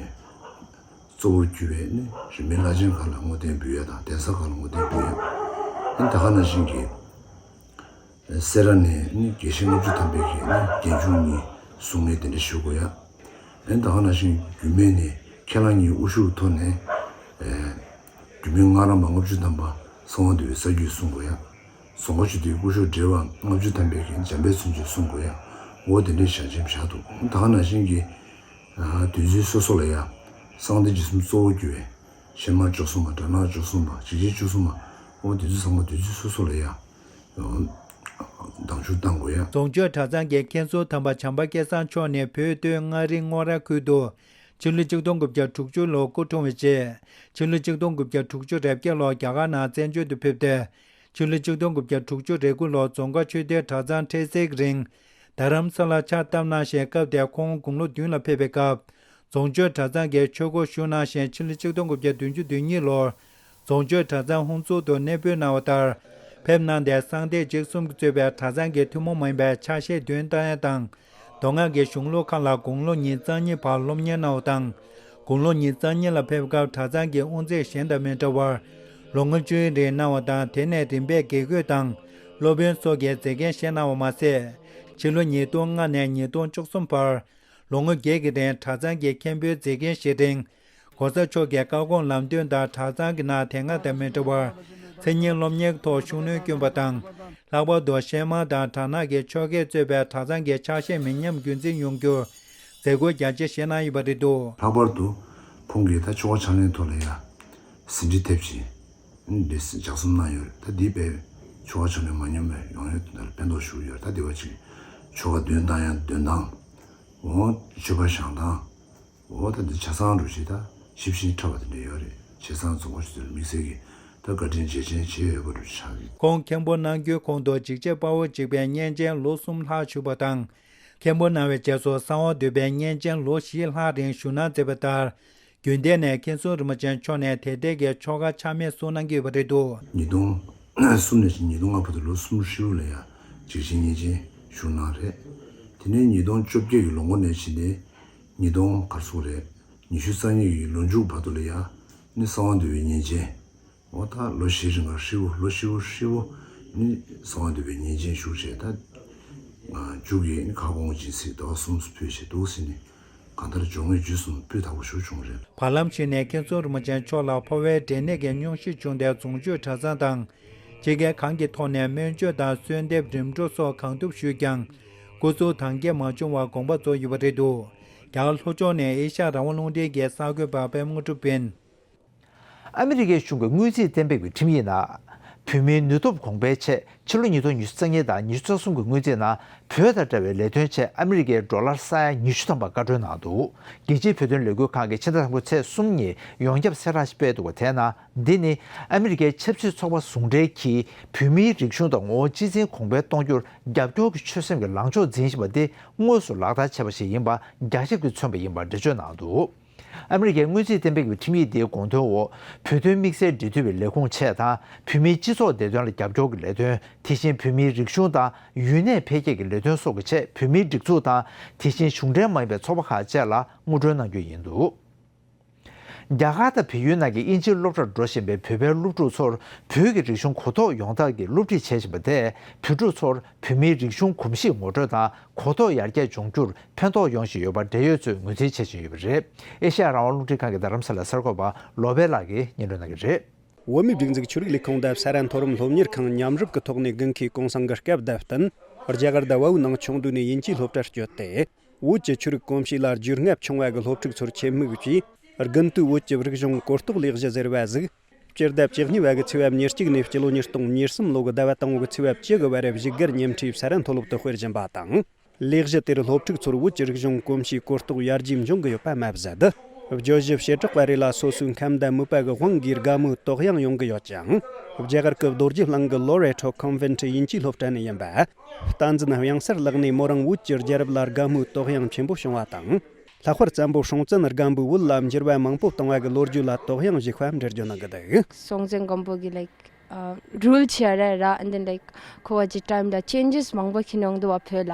གཙོ་བོར་གྱུར་པའི་ནི་རིས་མེད་བླ་ཆེན་ཁག་ལ་བསྔོ་རྟེན་འབུལ་ཡ་དང་། གདན་ས་ཁག་ལ་བསྔོ་རྟེན་འབུལ་ཡ། ཨ་ནི་ད་ག་ནང་བཞིན་གྱི་སེ་ར་ནས་ནི་དགེ་བཤེས་ལྔ་བཅུ་ཐམ་པའི་གི་ནི་རྒན་ཆུང་གཉིས་གསུང་མཁན་དེ་འདྲ་ཞུ་དགོས་ཡ། ཨ་ནི་ད་ག་ནང་བཞིན་རྒྱུད་སྨད་ནས་ཁས་བླངས་གཉིས་དབུ་བཞུགས་ཐོག་ནས། ཨེ། རྒྱུད་སྨད་སྔགས་རམས་པ་ལྔ་བཅུ་ཐམ་པ་གསང་བ་འདུས་པའི་རྩ་རྒྱུད་གསུང་དགོས་ཡ། རྫོང་དཀར་ཆོས་སྡེའི་སྐུ་ཞབས་བགྲེས་པ་ལྔ་བཅུ་ཐམ་པའི་གི་འཇམ་དཔལ་མཚན་བརྗོད་གསུང་དགོས་ཡ། འོ་དེ་འདྲའི་ཞལ་ཆེམས་བཞག་འདུག་ད་ག་ནང་བཞིན་གྱི་ཨ་དུས་ཚོད་སོ་སོ་ལ་ཡ། གསང་བདེ་འཇིགས་གསུམ་གཙོ་བོར་གྱུར་པའི་ཤན་སྨར་བཅུ་གསུམ་པ། དགྲ་ནག་བཅུ་གསུམ་པ། འཇིགས་བྱེད་བཅུ་གསུམ་པ། འོ་དེ་ཚོ་ཚང་མ་དུས་ཚོད་སོ་སོ་ལ་ཡ། ཨ་བདག་སྐྱོང་གཏང་དགོས་ཡ། རྫོང་ཆོས་གྲྭ་ཚང་གི་མཁན་ཟུར་དམ་པ་བྱམས་པ་སྐལ་བཟང་མཆོག་ནི་བོད་སྟོད་མངའ་རིས་སྔོ་ར་ཁུལ་དུ། ཕྱི་ལོ་ཆིག་སྟོང་དགུ་བརྒྱ་དྲུག་ཅུ་ལོར་སྐུ་འཁྲུངས་པའི་རྗེས། ཕྱི་ལོ་ཆིག་སྟོང་དགུ་བརྒྱ་དྲུག་ཅུ་རེ་བརྒྱད་ལོར་རྒྱ་གར་ནང་བཙན་བྱོལ་དུ་ཕེབས་ཏེ། ཕྱི་ལོ་ཆིག་སྟོང་དགུ་བརྒྱ་དྲུག་ཅུ་རེ་དགུ་ལོར་རྫོང་དཀར་ཆོས་སྡེའི་གྲྭ་ཚང་འཕྲལ་སེལ་གྱི་རིང་། རྡ་རམ་ས་ལར་ཕྱག་བཏབ་གནང་ཞིང་། སྐབས་དེར་ཁོང་དགུང་ལོ་བདུན་ལ་ཕེབས་པའི་སྐབས། རྫོང་ཆོས་གྲྭ་ཚང་གི་ཆོས་སྒོར་ཞུགས་གནང་ཞིང་། ཕྱི་ལོ་ཆིག་སྟོང་དགུ་བརྒྱ་བདུན་ཅུ་དོན་གཉིས་ལོར་རྫོང་ཆོས་གྲྭ་ཚང་ཧུན་སུར་དུ་གནས་སྤོས་གནང་བ་ལྟར། ཕེབས་གནང་སྟེ་གསང་བདེ་བརྩེགས་གསུམ་གྱིས་གཙོས་པའི་གྲྭ་ཚང་གི་ཐུན་མོང་མ་ཡིན་པའི་ཕྱག་བཞེས་འདོན་སྟངས་དང་། མདོ་སྔགས་ཀྱི་གཞུང་ལུགས་ཁག་ལ་དགུང་ལོ་ཉེར་གཉིས་བར་སློབ་གཉེར་གནང་བ་དང་། དགུང་ལོ་ཉེར་གཉིས་ལ་ཕེབས་སྐབས་གྲྭ་ཚང་གི་དབུ་མཛད་གཞན་དང་མི་འདྲ་བར། ལོ་ངོ་བཅུའི་རིང་གནང་བ་དང་། དེ་ནས་རིམ་པས་དགེ་བསྐོས་དང་། སློབ་དཔོན་སོགས་ཀྱི་མཛད་འགན་བཞེས་གནང་བ་མ་ཟད། ཕྱི་ལོ་ཉིས་སྟོང་ལྔ་ནས་ཉིས་སྟོང་བཅུ་གསུམ་བར། ལོ་ངོ་བརྒྱད་ཀྱི་རིང་གྲྭ་ཚང་གི་མཁན་པོའི་མཛད་འགན་བཞེས་རིང་། ༸གོང་ས་མཆོག་གི་བཀའ་དགོངས་ལམ་སྟོན་དང་། གྲྭ་ཚང་གི་ནང་དེ་སྔ་དང་མི་འདྲ་བར། མཚན་ཉིད་སློབ་གཉེར་ཐོག་ཤུགས་སྣོན་བསྐྱོན་པ་དང་། ལྷག་པར་དུ་གཤེད་དམར་དང་གྲྭ་ནག་གི་ཆོ་གས་གཙོས་པའི་གྲྭ་ཚང་གི་ཕྱག་བཞེས་མི་ཉམས་རྒྱུན་འཛིན་ཡོང་རྒྱུར་མཛད་ཁུར་རྒྱ་ཆེ་བཞེས་གནང་ཡོད་པ་རེད་འདུག། ལྷག་པར་དུ་ཁོང་གིས་ད་ཆོ་ག་ཕྱག་ལེན་ཐོག་ལ་ཡ་ཟིན་བྲིས་ཐེབས་ཤིང་། འདི་ལྗགས་རྩོམ་གནང་ཡོད་རེད། ད་འདི་དཔེ་ཆོ་ག་ཕྱག་ལེན་མ་ཉམས་པའི་ཡོང་ཡོད་དེ་ལ་ཕན་ཐོགས་ཞུ་གི་ཡོད་རེད། ད་འདི་བ་ཅིག་ཆོ་ག་འདོན་སྟངས་ཡང་འདོན་སྟངས། འོ་མཆོད་པ་བཞེངས་སྟངས། འོ་ད་འདི་ཆ་ཚང་རུ་ཞིག་ད་ཞིབ་ཞིང་ཕྲ་བ་དེ་འདྲ་ཡོད་རེད། བྱས་ཙང་རྫོང་ཁོངས་ཞིག་དེར་དམིགས་བསལ་གྱི་ད་བཀའ་དྲིན་རྗེས་དྲན་བྱས་ཡོད་པ་རུ་ཆགས་ཀྱི། ཁོང་མཁན་པོ་གནང་རྒྱུའི་གོང་དུ་འཇིགས་བྱེད་དཔའ་བོ་འཇིགས་པའི་གཉེན་ཆེན་ལོ་གསུམ་ལྷག་བཞུགས་པ་དང་། མཁན་པོ་གནང་བའི་རྗེས་སུ་གསང་བ་འདུས་པའི་གཉེན་ཆེན་ལོ་བཞི་ལྷག་རིང་བཞུགས་གནང་མཛད་པ་ལྟར། རྒྱུན་གཏན་ནས་མཁན་ཟུར་རིན་པོ་ཆེ་མཆོག་ནས་དེ་ལྟའི་གི་ཆོ་ག་ཆ་མེད་གསུང་གནང་གི་ཡོད་པ་རེད་འདུག། ཉིས་སྟོང་གསུམ་ནས་ཉིས་སྟོང་ལྔ་བར་དུ་ལོ་གསུམ་ཧྲིལ་པོ་ལ་ཡ་འཇིགས་བྱེད་གཉེན་ཆེན་བཞུགས་གནང་རེད། དེ་ནས་ཉིས་སྟོང་བཅོ་བརྒྱད་ཀྱི་ལོ་འགོ་ནས་ཕྱིན་ཏེ་ཉིས་སྟོང་གར་སོང་རེད། ཉི་ཤུ་རྩ་གཉིས་ཀྱི་ལོ་མཇུག་བར་དུ་ལ་ཡ་ནི་གསང་བ་འདུས་པའི་གཉེན་ཆེན། འོ་ད་ལོ་བཞི་རིང་ག་ཧྲིལ་པོ་ལོ་བཞི་པོ་ཧྲིལ་པོ་ནི་གསང་བ་འདུས་པའི་གཉེན་ཆེན་བཞུགས་བྱས། ད་མཇུག་གི་ནི་ཁ་སྐོང་སྦྱིན་སྲེག་ཟླ་བ་གསུམ་སུ་ཕུལ་བྱས་འདུག་ཟེར་ནས། གང་ལྟར་སྦྱོར་དངོས་རྒྱུད་གསུམ་སྤུས་དག་པོ་ཞིག་བྱུང་རེད། བར་ལམ་ཞིག་ནས་མཁན་ཟུར་རིན་པོ་ཆེ་མཆོག་ལ་ཕོ་བའི་འབྲས་ནད་ཀྱི་སྙུང་གཞི་བྱུང་སྟེ། རྫོང་ཆོས་གྲྭ་ཚང་དང་། དཔྱིད་ཀའི་གང་གི་ཐོག་ནས་སྨན་བཅོས་དང་གསོལ་འདེབས་རིམ་གྲོ་སོགས་གང་ཐུབ་ཞུས་ཀྱང་། སྐུ་གཟུགས་དྭངས་སྐྱེད་མ་བྱུང་བར་དགོངས་པ་རྫོགས་ཡོད་པ་རེད་འདུག། རྒྱ་གར་ལྷོ་ཕྱོགས་ནས་ཨེ་ཤ་ཡ་རང་དབང་རླུང་འཕྲིན་གྱི་གསར་འགོད་པ་པད་མ་དངོས་གྲུབ་ཡིན། ཨ་མི་རི་ཀའི་གཞུང་གི་སྔོན་རྩིས་གཏན་འབེབས་ཀྱི་ཁྲིམས་ཡིག་ནང་། བོད་མིའི་ནུས་སྟོབས་གོང་འཕེལ་ཆེད་ཕྱི་ལོ་ཉིས་སྟོང་ཉི་ཤུ་རྩ་གཉིས་དང་ཉི་ཤུ་རྩ་གསུམ་གྱི་སྔོན་རྩིས་ནང་བོད་དང་འབྲེལ་བའི་ལས་དོན་ཆེད་ཨ་མི་རི་ཀའི་ཌོ་ལར་ས་ཡ་ཉི་ཤུ་ཐམ་པ་བཀའ་འཁྲོལ་གནང་འདུག། རྒྱལ་སྤྱིའི་བོད་དོན་ལས་འགུལ་ཁང་གིས་ཕྱི་ཟླ་དང་པོའི་ཚེས་གསུམ་ཉིན་ཡོངས་ཁྱབ་གསལ་བསྒྲགས་ཤིག་སྤེལ་འདུག་པ། དེའི་ནང་འདི་ནི་ཨ་མི་རི་ཀའི་ཆབ་སྲིད་ཚོགས་པ་ཟུང་འབྲེལ་གྱིས་བོད་མིའི་རིག་གཞུང་དང་ངོ་བོ་གཅེས་འཛིན་གོང་འཕེལ་གཏོང་རྒྱུར་རྒྱབ་སྐྱོར་གྱི་ཆོད་སེམས་ཀྱི་ལངས་ཕྱོགས་འཛིན་བཞིན་པ་འདི་དངོས་སུ་ལག་བསྟར་བྱས་པ་ཞིག་ཡིན་པ་རྒྱ་ཁྱབ་ཀྱིས་མཚོན་པ་ཡིན་པར་འགྲེལ་བརྗོད་གནང་འདུག། ཨ་མི་རི་ཀའི་སྔོན་རྩིས་གཏན་འབེབས་ཀྱི་ཁྲིམས་ཡིག་འདིའི་དགོངས་དོན་འོག་བོད་དོན་དམིགས་བསལ་འབྲེལ་མཐུད་པའི་ལས་ཁུངས་ཆེད་དང་། བོད་མིའི་སྤྱི་ཚོགས་བདེ་དོན་ལ་རྒྱབ་སྐྱོར་གྱི་ལས་དོན། དེ་བཞིན་བོད་མིའི་རིག་གཞུང་དང་ཡུན་གནས་འཕེལ་རྒྱས་ཀྱི་ལས་དོན་སོགས་ཀྱི་ཆེད་བོད་མིའི་སྒྲིག་འཛུགས་དང་། དེ་བཞིན་གཞུང་འབྲེལ་མ་ཡིན་པའི་ཚོགས་པ་ཁག་བཅས་ལ་དངུལ་སྤྲོད་གནང་རྒྱུ་ཡིན་འདུག། རྒྱ་གར་དང་བལ་ཡུལ་ནང་གི་དབྱིན་ཇིའི་སློབ་གྲྭར་འགྲོ་བཞིན་པའི་བོད་པའི་སློབ་ཕྲུག་ཚོར་བོད་ཀྱི་རིག་གཞུང་གོ་རྟོགས་ཡོང་ཐབས་ཀྱི་སློབ་ཁྲིད་བྱེད་བཞིན་པ་དེས། བོད་ཕྲུག་ཚོར་བོད་མིའི་རིག་གཞུང་གོམས་གཤིས་ངོ་སྤྲོད་དང་གོ་རྟོགས་ཡར་རྒྱས་འབྱུང་རྒྱུར་ཕན་ཐོགས་ཡོང་བཞིན་ཡོད་པར་འབྲེལ་ཡོད་ཚོས་ངོས་འཛིན་བྱེད་བཞིན་ཡོད་པ་རེད། ཨེ་ཤ་ཡ་རང་དབང་རླུང་འཕྲིན་ཁང་གི་རྡ་རམ་ས་ལའི་གསར་འགོད་པ་བློ་བྷེ་ལགས་ཀྱིས་སྙན་སྒྲོན་གནང་གི་རེད། བོད་མིའི་སྒྲིག་འཛུགས་ཆོས་རིག་ལས་ཁུངས་དང་ས་རཱ་མཐོ་རིམ་སློབ་གཉེར་ཁང་མཉམ་རུབ་ཀྱི་ཐོག་ནས་དགུན་ཁའི་གུང་སེང་གི་སྐབས་དང་བསྟུན། རྒྱ་གར་དང་བལ་པོའི་ནང་ཆུང་དུས་ནས་དབྱིན་ཇིའི་སློབ་གྲྭར་བསྐྱོད་དེ། བོད་ཀྱི་ཆོས་རིག་གོམས་གཤིས་ལ་རྒྱུས་མངའ་བྱུང་བ་གི་སློབ་ཕྲུག་ཚོར་ཆེད་དམིགས་ཀྱིས། དགུན་དུས་བོད་ཀྱི་རིག་གཞུང་གོ་རྟོགས་ལས་གཞི་ཟེར་བ་ཟིག། སྤྱི་ཟླ་བཅུ་གཉིས་པ་གི་ཚེས་པ་ཉེར་གཅིག་ནས་སྤྱི་ལོ་ཉིས་སྟོང་ཉེར་གསུམ་ལོ་གི་ཟླ་བ་དང་པོ་གི་ཚེས་པ་བཅུ་གི་བར་བཞུགས་སྒར་ཉིང་ཁྲིའི་ས་རཱ་མཐོ་སློབ་ཏུ་སྤེལ་བཞིན་པ་དང་། ལས་གཞི་དེར་སློབ་ཕྲུག་ཚོར་བོད་ཀྱི་རིག་གཞུང་གོམས་གཤིས་གོ་རྟོགས་ཡར་རྒྱས་འབྱུང་གི་ཡོད་པ་མ་ཟད། བརྗོད་གཞི་བྱེ་བྲག་པ་རེ་ལ་སོ་སོའི་ཁམས་དང་མོས་པ་གི་དབང་གིས་དགའ་མོས་དོགས་ཡངས་ཡོང་གི་ཡོད་ཅིང་། རྒྱ་གར་གྱི་རྡོ་རྗེ་གླིང་གི་Loreto Convent དབྱིན་ཇིའི་སློབ་གྲྭ་ནས་ཡིན་པ། བསྟན་འཛིན་དབྱངས་གསལ་ལགས་ནས་མོ་རང་བོད་ཀྱི་རྒྱལ་རབས་ལ་དགའ་མོས་དོགས་ཡངས་ཆེན་པོ་བྱུང་བ་དང་། ལྷག་པར་བཙན་པོ་སྲོང་བཙན་སྒམ་པོའི་བོད་ལ་འགྱུར་བ་མང་པོ་བཏང་བ་གི་ལོ་རྒྱུས་ལ་དོགས་ཡངས་བཞེས་པ་འགྲེལ་བརྗོད་གནང་གི་འདུག། སྲོང་བཙན་སྒམ་པོ་གི་like uh, rule བྱས་རེད་ར། And then like ཁོ་བ་ཅི་time ལ་changes མང་པོ་ཁྱེར་ཡོང་འདུག་བ་བོད་ལ།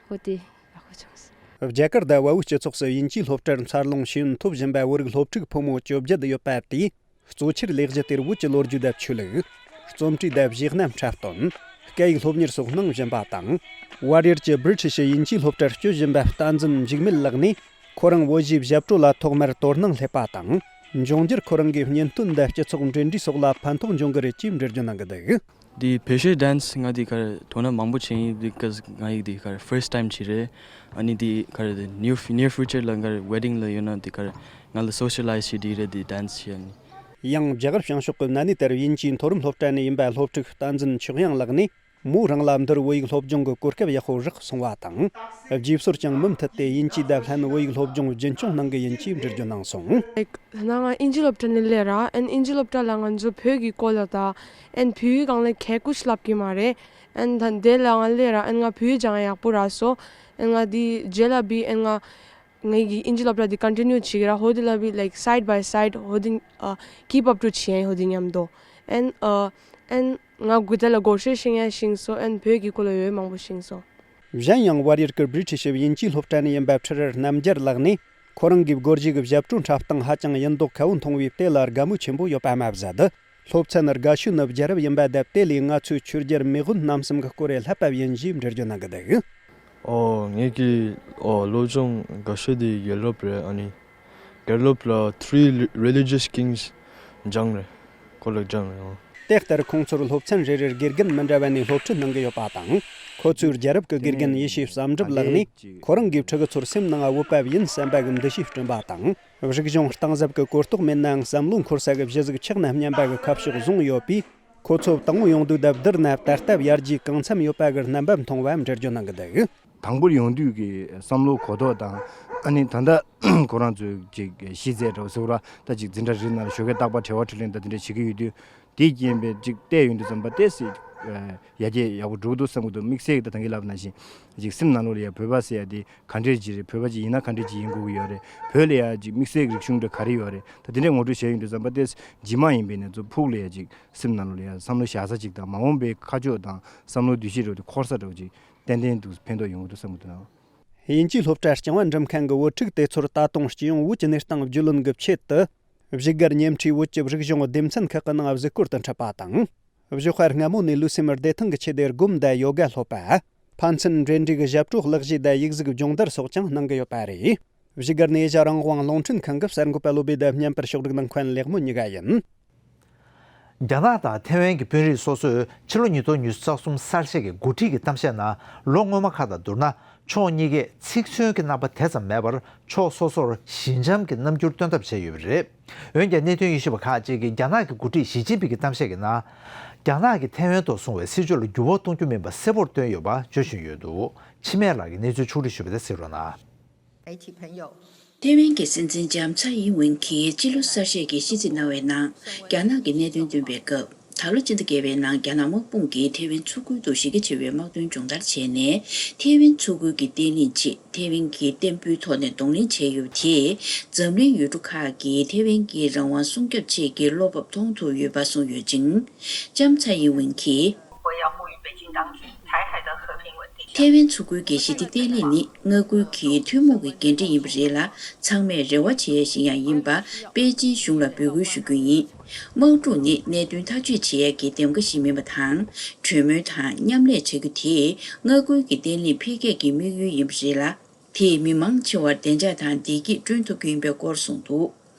ཧོ་དེ་ཡག་པོ་བྱུང་སོང་། རྒྱ་གར་དང་བལ་པོའི་སྤྱི་ཚོགས་སུ་དབྱིན་ཇིའི་སློབ་གྲྭར་འཚར་ལོངས་ཤེས་ཡོན་ཐོབ་བཞིན་པ་བོད་རིགས་སློབ་ཕྲུག་ཕོ་མོ་བཅོ་བརྒྱད་ཡོད་པ་དེས། གཙོ་ཆེར་ལས་གཞི་དེར་བོད་ཀྱི་ལོ་རྒྱུས་དང་ཆོས་ལུགས། རྩོམ་རིག་དང་གཞས་སྣ་འཁྲབ་སྟོན། སྐད་ཡིག་སློབ་གཉེར་སོགས་གནང་བཞིན་པ་དང་། ཝ་རི་ཡར་གྱི་British དབྱིན་ཇིའི་སློབ་གྲྭར་བསྐྱོད་བཞིན་པ་བསྟན་འཛིན་འཇིགས་མེད་ལགས་ནས། ཁོ་རང་བོད་གཞས་ཞབས་བྲོ་ལ་ཐོག་མར་དོ་སྣང་སླེབས་པ་དང་། འབྱུང་འགྱུར་ཁོ་རང་གི་བརྙན་སྟོན་དང་སྤྱི་ཚོགས་འབྲེལ་འདྲིས་སོགས་ལ་ཕན་ཐོགས་འབྱུང་གི་རེད་ཅེས་འགྲེལ་བརྗོད་གནང་གི་འདུག། འདི་བོད་གཞས་dance ང་འདི་གར་དོ་སྣང་མང་པོ་བྱས་ཡིན། because ང་ཡིག་འདི་གར་first time ཅིག་རེད། ཨ་ནི་འདི་གར་near near future ལ་གར་wedding ལ་ཡོད་ན་འདི་གར་ང་ལ་socialize བྱེད་འདི་རེད། འདི་dance བྱེད་ནི། ཡང་རྒྱ་གར་བྱང་ཕྱོགས་ཀྱི་ན་ནི་ཏར་དབྱིན་ཇིའི་མཐོ་རིམ་སློབ་གྲྭ་ནས་ཡིན་པ་སློབ་ཕྲུག་བསྟན་འཛིན་ཆོས་དབྱངས་ལགས་ནས། མོ་རང་ལ་འདིར་བོད་ཡིག་སློབ་སྦྱོང་གི་གོ་སྐབས་ཡག་པོ་རག་སོང་བ་དང་། རྗེས་སོར་ཀྱང་མུ་མཐུད་དེ་དབྱིན་ཇི་དང་ལྷན་བོད་ཡིག་སློབ་སྦྱོང་རྒྱུན་འཁྱོངས་གནང་གི་ཡིན་ཅེས་འགྲེལ་བརྗོད་གནང་སོང་། Like ད་ང་དབྱིན་ཇི་སློབ་གྲྭ་ནས་སླེབས་ར། And དབྱིན་ཇི་སློབ་གྲྭ་ལ་ང་ཚོ་བོད་ཀྱི་སྐོར་ལ་དང་། And བོད་ཡིག་སྒང་ལ་གལ་ཀུ་ཤ་ལབ་ཀྱི་མ་རེད། ཨན་ད་དེ་ལ་ང་ལས་ར་ཨན་ང་བོད་ཡིག་སྦྱང་ཡག་པོ་རག་སོང་། ཨན་ང་དེ་རྗེས་ལ་བི་ཨན་ང་ངའི་གི་ཨིན་ཇི་སློབ་གྲྭ་དེ་ཀོན་ཊི་ནིའུ་བྱེད་ཀྱི་ར། ཧོ་དེ་ལ་བི་like side by side ཧོ་དེ་ཨ་keep up to བྱེད་ཡ་ཧོ་དེ་མཉམ་དུ། ཨན་ཨ་ཨན་ང་གུ་དེ་ལ་སྒོར་གཞས་ཤེས་ཡ་ཤེས་སོང་། ཨན་བོད་ཀྱི་སྐོར་ལ་ཡོད་མང་པོ་ཤེས་སོང་། གཞན་ཡང་ཝར་ཡར་གྱི་བྷི་རི་ཊི་ཤི་དབྱིན་ཇིའི་སློབ་གྲྭ་ནས་ཡིན་པའི་ཁྲི་རལ་རྣམ་རྒྱལ་ལགས་ནས། ཁོ་རང་གིས་སྒོར་གཞས་ཀྱི་ཞབས་བྲོ་འཁྲབ་སྟངས་ཧ་ཅང་ཡིན་མདོག་ཁ་བོ་མཐོང་བས་དེ་ལ་དགའ་མོས་ཆེན་པོ་ཡོད་པ་མ་ཟད། སློབ་ཚན་དགའ་ཤོས་ནི་རྒྱལ་རབས་ཡིན་པ་དེ་དེ་ལས་ང་ཚོའི་ཆོས་རྒྱལ་མེས་དབོན་རྣམ་གསུམ་གྱི་སྐོར་ལྷག་པ་ཡིན་ཞེས་འགྲེལ་བརྗོད་གནང་གི་འདུག། ཨོ་ངེད་ཀྱི་ཨོ་སློབ་སྦྱོང་དགའ་ཤོས་དེ་རྒྱལ་རབས་རེད། ཨ་ནི་རྒྱལ་རབས་ལ་three religious kings སྦྱངས་རེད། ཁོ་ལ་སྦྱངས་རེད་ཨོ། དེ་ལྟར་ཁོང་ཚོར་སློབ་ཚན་རེ་རེར་དགེ་རྒན་མི་འདྲ་བ་ནས་སློབ་ཁྲིད་གནང་གི་ཡོད་པ་དང་། ཁོ་ཚོའི་རྒྱལ་རབས་ཀྱི་དགེ་རྒན་ཡེ་ཤེས་བསམ་གྲུབ་ལགས་ནས་ཁོ་རང་གིས་ཕྲུ་གུ་ཚོར་སེམས་ནང་འོས་པ་ཡིན་བསམ་པ་གི་འདུ་ཤེས་བསྐྲུན་པ་དང་། རིག་གཞུང་གཏིང་ཟབ་ཀྱི་གོ་རྟོགས་མེད་ནའང་བསམ་བློ་འཁོར་ས་གི་གཞི་གཟུགས་ཆགས་ན་སྙམ་པ་གི་ཁ་ཕྱོགས་བཟུང་ཡོད་པས། ཁོ་ཚོ་དང་པོ་ཡོང་དུས་ད་བསྡུར་ན་ད་ལྟ་ཡར་རྒྱས་གང་འཚམ་ཡོད་པ་གི་རྣམ་པ་མཐོང་བ་འགྲེལ་བརྗོད་གནང་གི་འདུག། དང་པོར་ཡོང་དུས་ཀྱི་བསམ་བློ་གོ་རྟོགས་དང་། ཨ་ནི་ད་ལྟ་ཁོ་རང་ཚོའི་ཅིག་གཞི་རྩའི་འདྲ་བོ་ཟེར་བ་ད་ཅིག་འཛིན་གྲྭ་རེ་ནང་ལ་ཞོགས་ཀས་རྟག་པར་དྲི་བ་དྲིས་ལན་ད་དེ་འདྲ་བྱེད་ཀྱི་ཡོད་དུས། དེའི་རྐྱེན་པས་ཅིག་བལྟས་ཡོང་དུས་ཙམ་པ་ཏོག་ཙམ་ཡར་རྒྱས་ཡག་པོ་འགྲོ་གི་འདུག་བསམ་གྱི་འདུག། དམིགས་བསལ་གྱི་ད་ད་གིན་ལབ་ནང་བཞིན་ཅིག་སེམས་ནང་ལོགས་ལ་ཡ་བོད་པ་ཟེར་ཡ་དེ་ག་འདྲས་ཅིག་རེད། བོད་པ་ཅིག་ཡིན་ན་ག་འདྲས་ཅིག་ཡིན་དགོས་ཀྱི་ཡོད་རེད། བོད་ལ་ཡ་ཅིག་དམིགས་བསལ་གྱི་རིག་གཞུང་འདྲ་ག་རེ་ཡོད་རེད། ད་དེ་འདྲས་ངོ་སྤྲོད་བྱས་ཡོང་དུས་ཙམ་པ་ཏོག་ཙམ་རྗེས་མ་ཡིན་པའི་ནས་ཚོ་ཕུགས་ལ་ཡ་ཅིག་སེམས་ནང་ལོགས་ལ་ཡ་བསམ་བློ་བཞག་ས་ཅིག་དང་། མ་འོངས་པའི་ཁ་ཕྱོགས་དང་བསམ་བློ་འདུ་ཤེས་འདྲ་བོ་དེ་འཁོར་ས་འདྲ་བོ་ཅིག་ཏན་ཏན་འདུག་ཕན་ཐོགས་ཡོང་གི་འདུག་བསམ་གྱི་འདུག་ན། དབྱིན་ཇིའི་སློབ་གྲྭ་རྐྱང་བ་འགྲིམ་མཁན་གྱི་བུ་ཕྲུག་དེ་ཚོར་ད་དུང་སྤྱི་ཡོངས་བོད་ཀྱི་གནས་སྟངས་བརྒྱུད་ལོན་གྱི་ཆེད་དུ། བཞུགས་སྒར་ཉེ་འཁྲིས་བོད་ཀྱི་རིག་གཞུང་སྡེ་ཚན་ཁག་གི་ནང་གཟིགས་སྐོར་དུ་འཁྲིད་པ་དང་། བཞུགས་སྒར་སྔ་མོ་ནས་ལུས་སེམས་བདེ་ཐང་གི་ཆེད་དུ་སྒོམ་དང་ཡོ་ག་སློབ་པ། ཕན་ཚུན་འབྲེལ་འདྲིས་ཀྱི་ཞབས་བྲོ་གླུ་གཞས་དང་ཡིག་གཟུགས་སྦྱོང་བརྡར་སོགས་ཀྱང་གནང་གི་ཡོད་པ་རེད། བཞུགས་སྒར་ནས་ཨེ་ཤ་རང་དབང་རླུང་འཕྲིན་ཁང་གི་གསར་འགོད་པ་བློ་བྷེ་དང་མཉམ་པར་ཕྱོགས་སྒྲིག་གནང་མཁན་ལེགས་མོ་གཉིས་ཀ་ཡིན། རྒྱ་ནག་དང་ཐའེ་ཝན་གྱི་དཔོན་རིགས་སོ་སོས་ཕྱི་ལོ་ཉིས་སྟོང་ཉི་ཤུ་རྩ་གསུམ་གསར་བརྗེ་གི་འགོ་ཁྲིད་ཀྱི་གཏམ་བཤད་ནང་ལོ་སྔོན་མ་ཁག་དང་བསྡུར་ན་ཕྱོགས་གཉིས་ཀས་ཚིག་མཚོན་གྱི་རྣམ་པ་དེ་ཙམ་མེད་པར་ཕྱོགས་སོ་སོར་ཞི་འཇམ་གྱི་རྣམ་འགྱུར་སྟོན་ཐབས་བྱས་ཡོད་པ་རེད། འོན་ཀྱང་གནད་དོན་དབྱེ་ཞིབ་པ་ཁག་ཅིག་གིས་རྒྱ་ནག་གི་འགོ་ཁྲིད་ཞི་ཅིན་ཕིང་གི་གཏམ་བཤད་ཀྱི་ནང་། རྒྱ་ནག་གིས་ཐའེ་ཝན་ཐོག་བཟུང་བའི་སྲིད་བྱུས་ལ་འགྱུར་བ་གཏོང་རྒྱུ་མིན་པ་གསལ་པོར་བཏོན་ཡོད་པ་བརྗོད་བཞིན་ཡོད་འདུག། འཆི་མེད་ལགས་ཀྱིས་གནས་ཚུལ་ཕྱོགས་སྒྲིག་ཞུས་པ་དེ་གཟིགས་རོགས་གནང་། 媒体朋友 ཐེ་ཝན་གྱི་སྲིད་འཛིན་ལྕམ་ཚའེ་ཡིན་ཝིན་གྱིས་སྤྱི་ལོ་གསར་བཞད་ཀྱི་ཤིས་ཚིག་གནང་བའི་ནང་། རྒྱ་ནག་གི་གནད་དོན་བཏོན་པའི་སྐབས། ད་ལོ་སྤྱི་ཟླ་བརྒྱད་པའི་ནང་རྒྱ་ནག་དམག་དཔུང་གིས་ཐེ་ཝན་མཚོ་ཁུལ་དུ་གཞི་རྒྱ་ཆེ་བའི་དམག་དོན་སྦྱོང་བརྡར་བྱས་ནས། ཐེ་ཝན་མཚོ་ཁུལ་གྱི་བརྟན་ལྷིང་ཆེད་ཐེ་ཝན་གྱིས་བརྟན་པོའི་ཐོག་ནས་གདོང་ལེན་བྱས་ཡོད་པ་དེས། འཛམ་གླིང་ཡུལ་གྲུ་ཁག་གིས་ཐེ་ཝན་གྱི་རང་དབང་སྲུང་སྐྱོབ་ཆེད་ཀྱི་བློ་སྤོབས་མཐོང་ཐུབ་ཡོད་པ་གསུངས་ཡོད་ཅིང་། ལྕམ་ཚའེ་ཡིན་ཝིན་གྱིས། 我要呼吁北京当局台海的和平稳定。 ཐེ་ཝན་མཚོ་ཁུལ་གྱི་ཞི་བདེ་བརྟན་ལྷིང་ནི་མངའ་ཁུལ་གྱི་ཐུན་མོང་གི་འགན་འཁྲི་ཡིན་པ་རེད་ལ། ཚང་མས་རེ་བ་བྱེད་ཡ་ཞིག་ཡང་ཡིན་པ་པེ་ཅིན་གཞུང་ལ་འབོད་སྐུལ་ཞུ་རྒྱུ་ཡིན། དམག་འཁྲུག་ནི་གནད་དོན་ཐག་གཅོད་བྱེད་ཡ་གི་འདེམས་ཀ་ཞིག་མིན་པ་དང་། གྲོས་མོལ་དང་མཉམ་ལས་བྱ་རྒྱུ་དེ་མངའ་ཁུལ་གྱི་བརྟན་ལྷིང་འཕེལ་རྒྱས་ཀྱི་དམིགས་ཡུལ་ཡིན་པ་རེད་ལ། དེས་མི་མང་ཆེ་བར་བདེ་འཇགས་དང་བདེ་སྐྱིད་བསྐྲུན་ཐུབ་རྒྱུ་ཡིན་པའི་སྐོར་གསུངས་འདུག།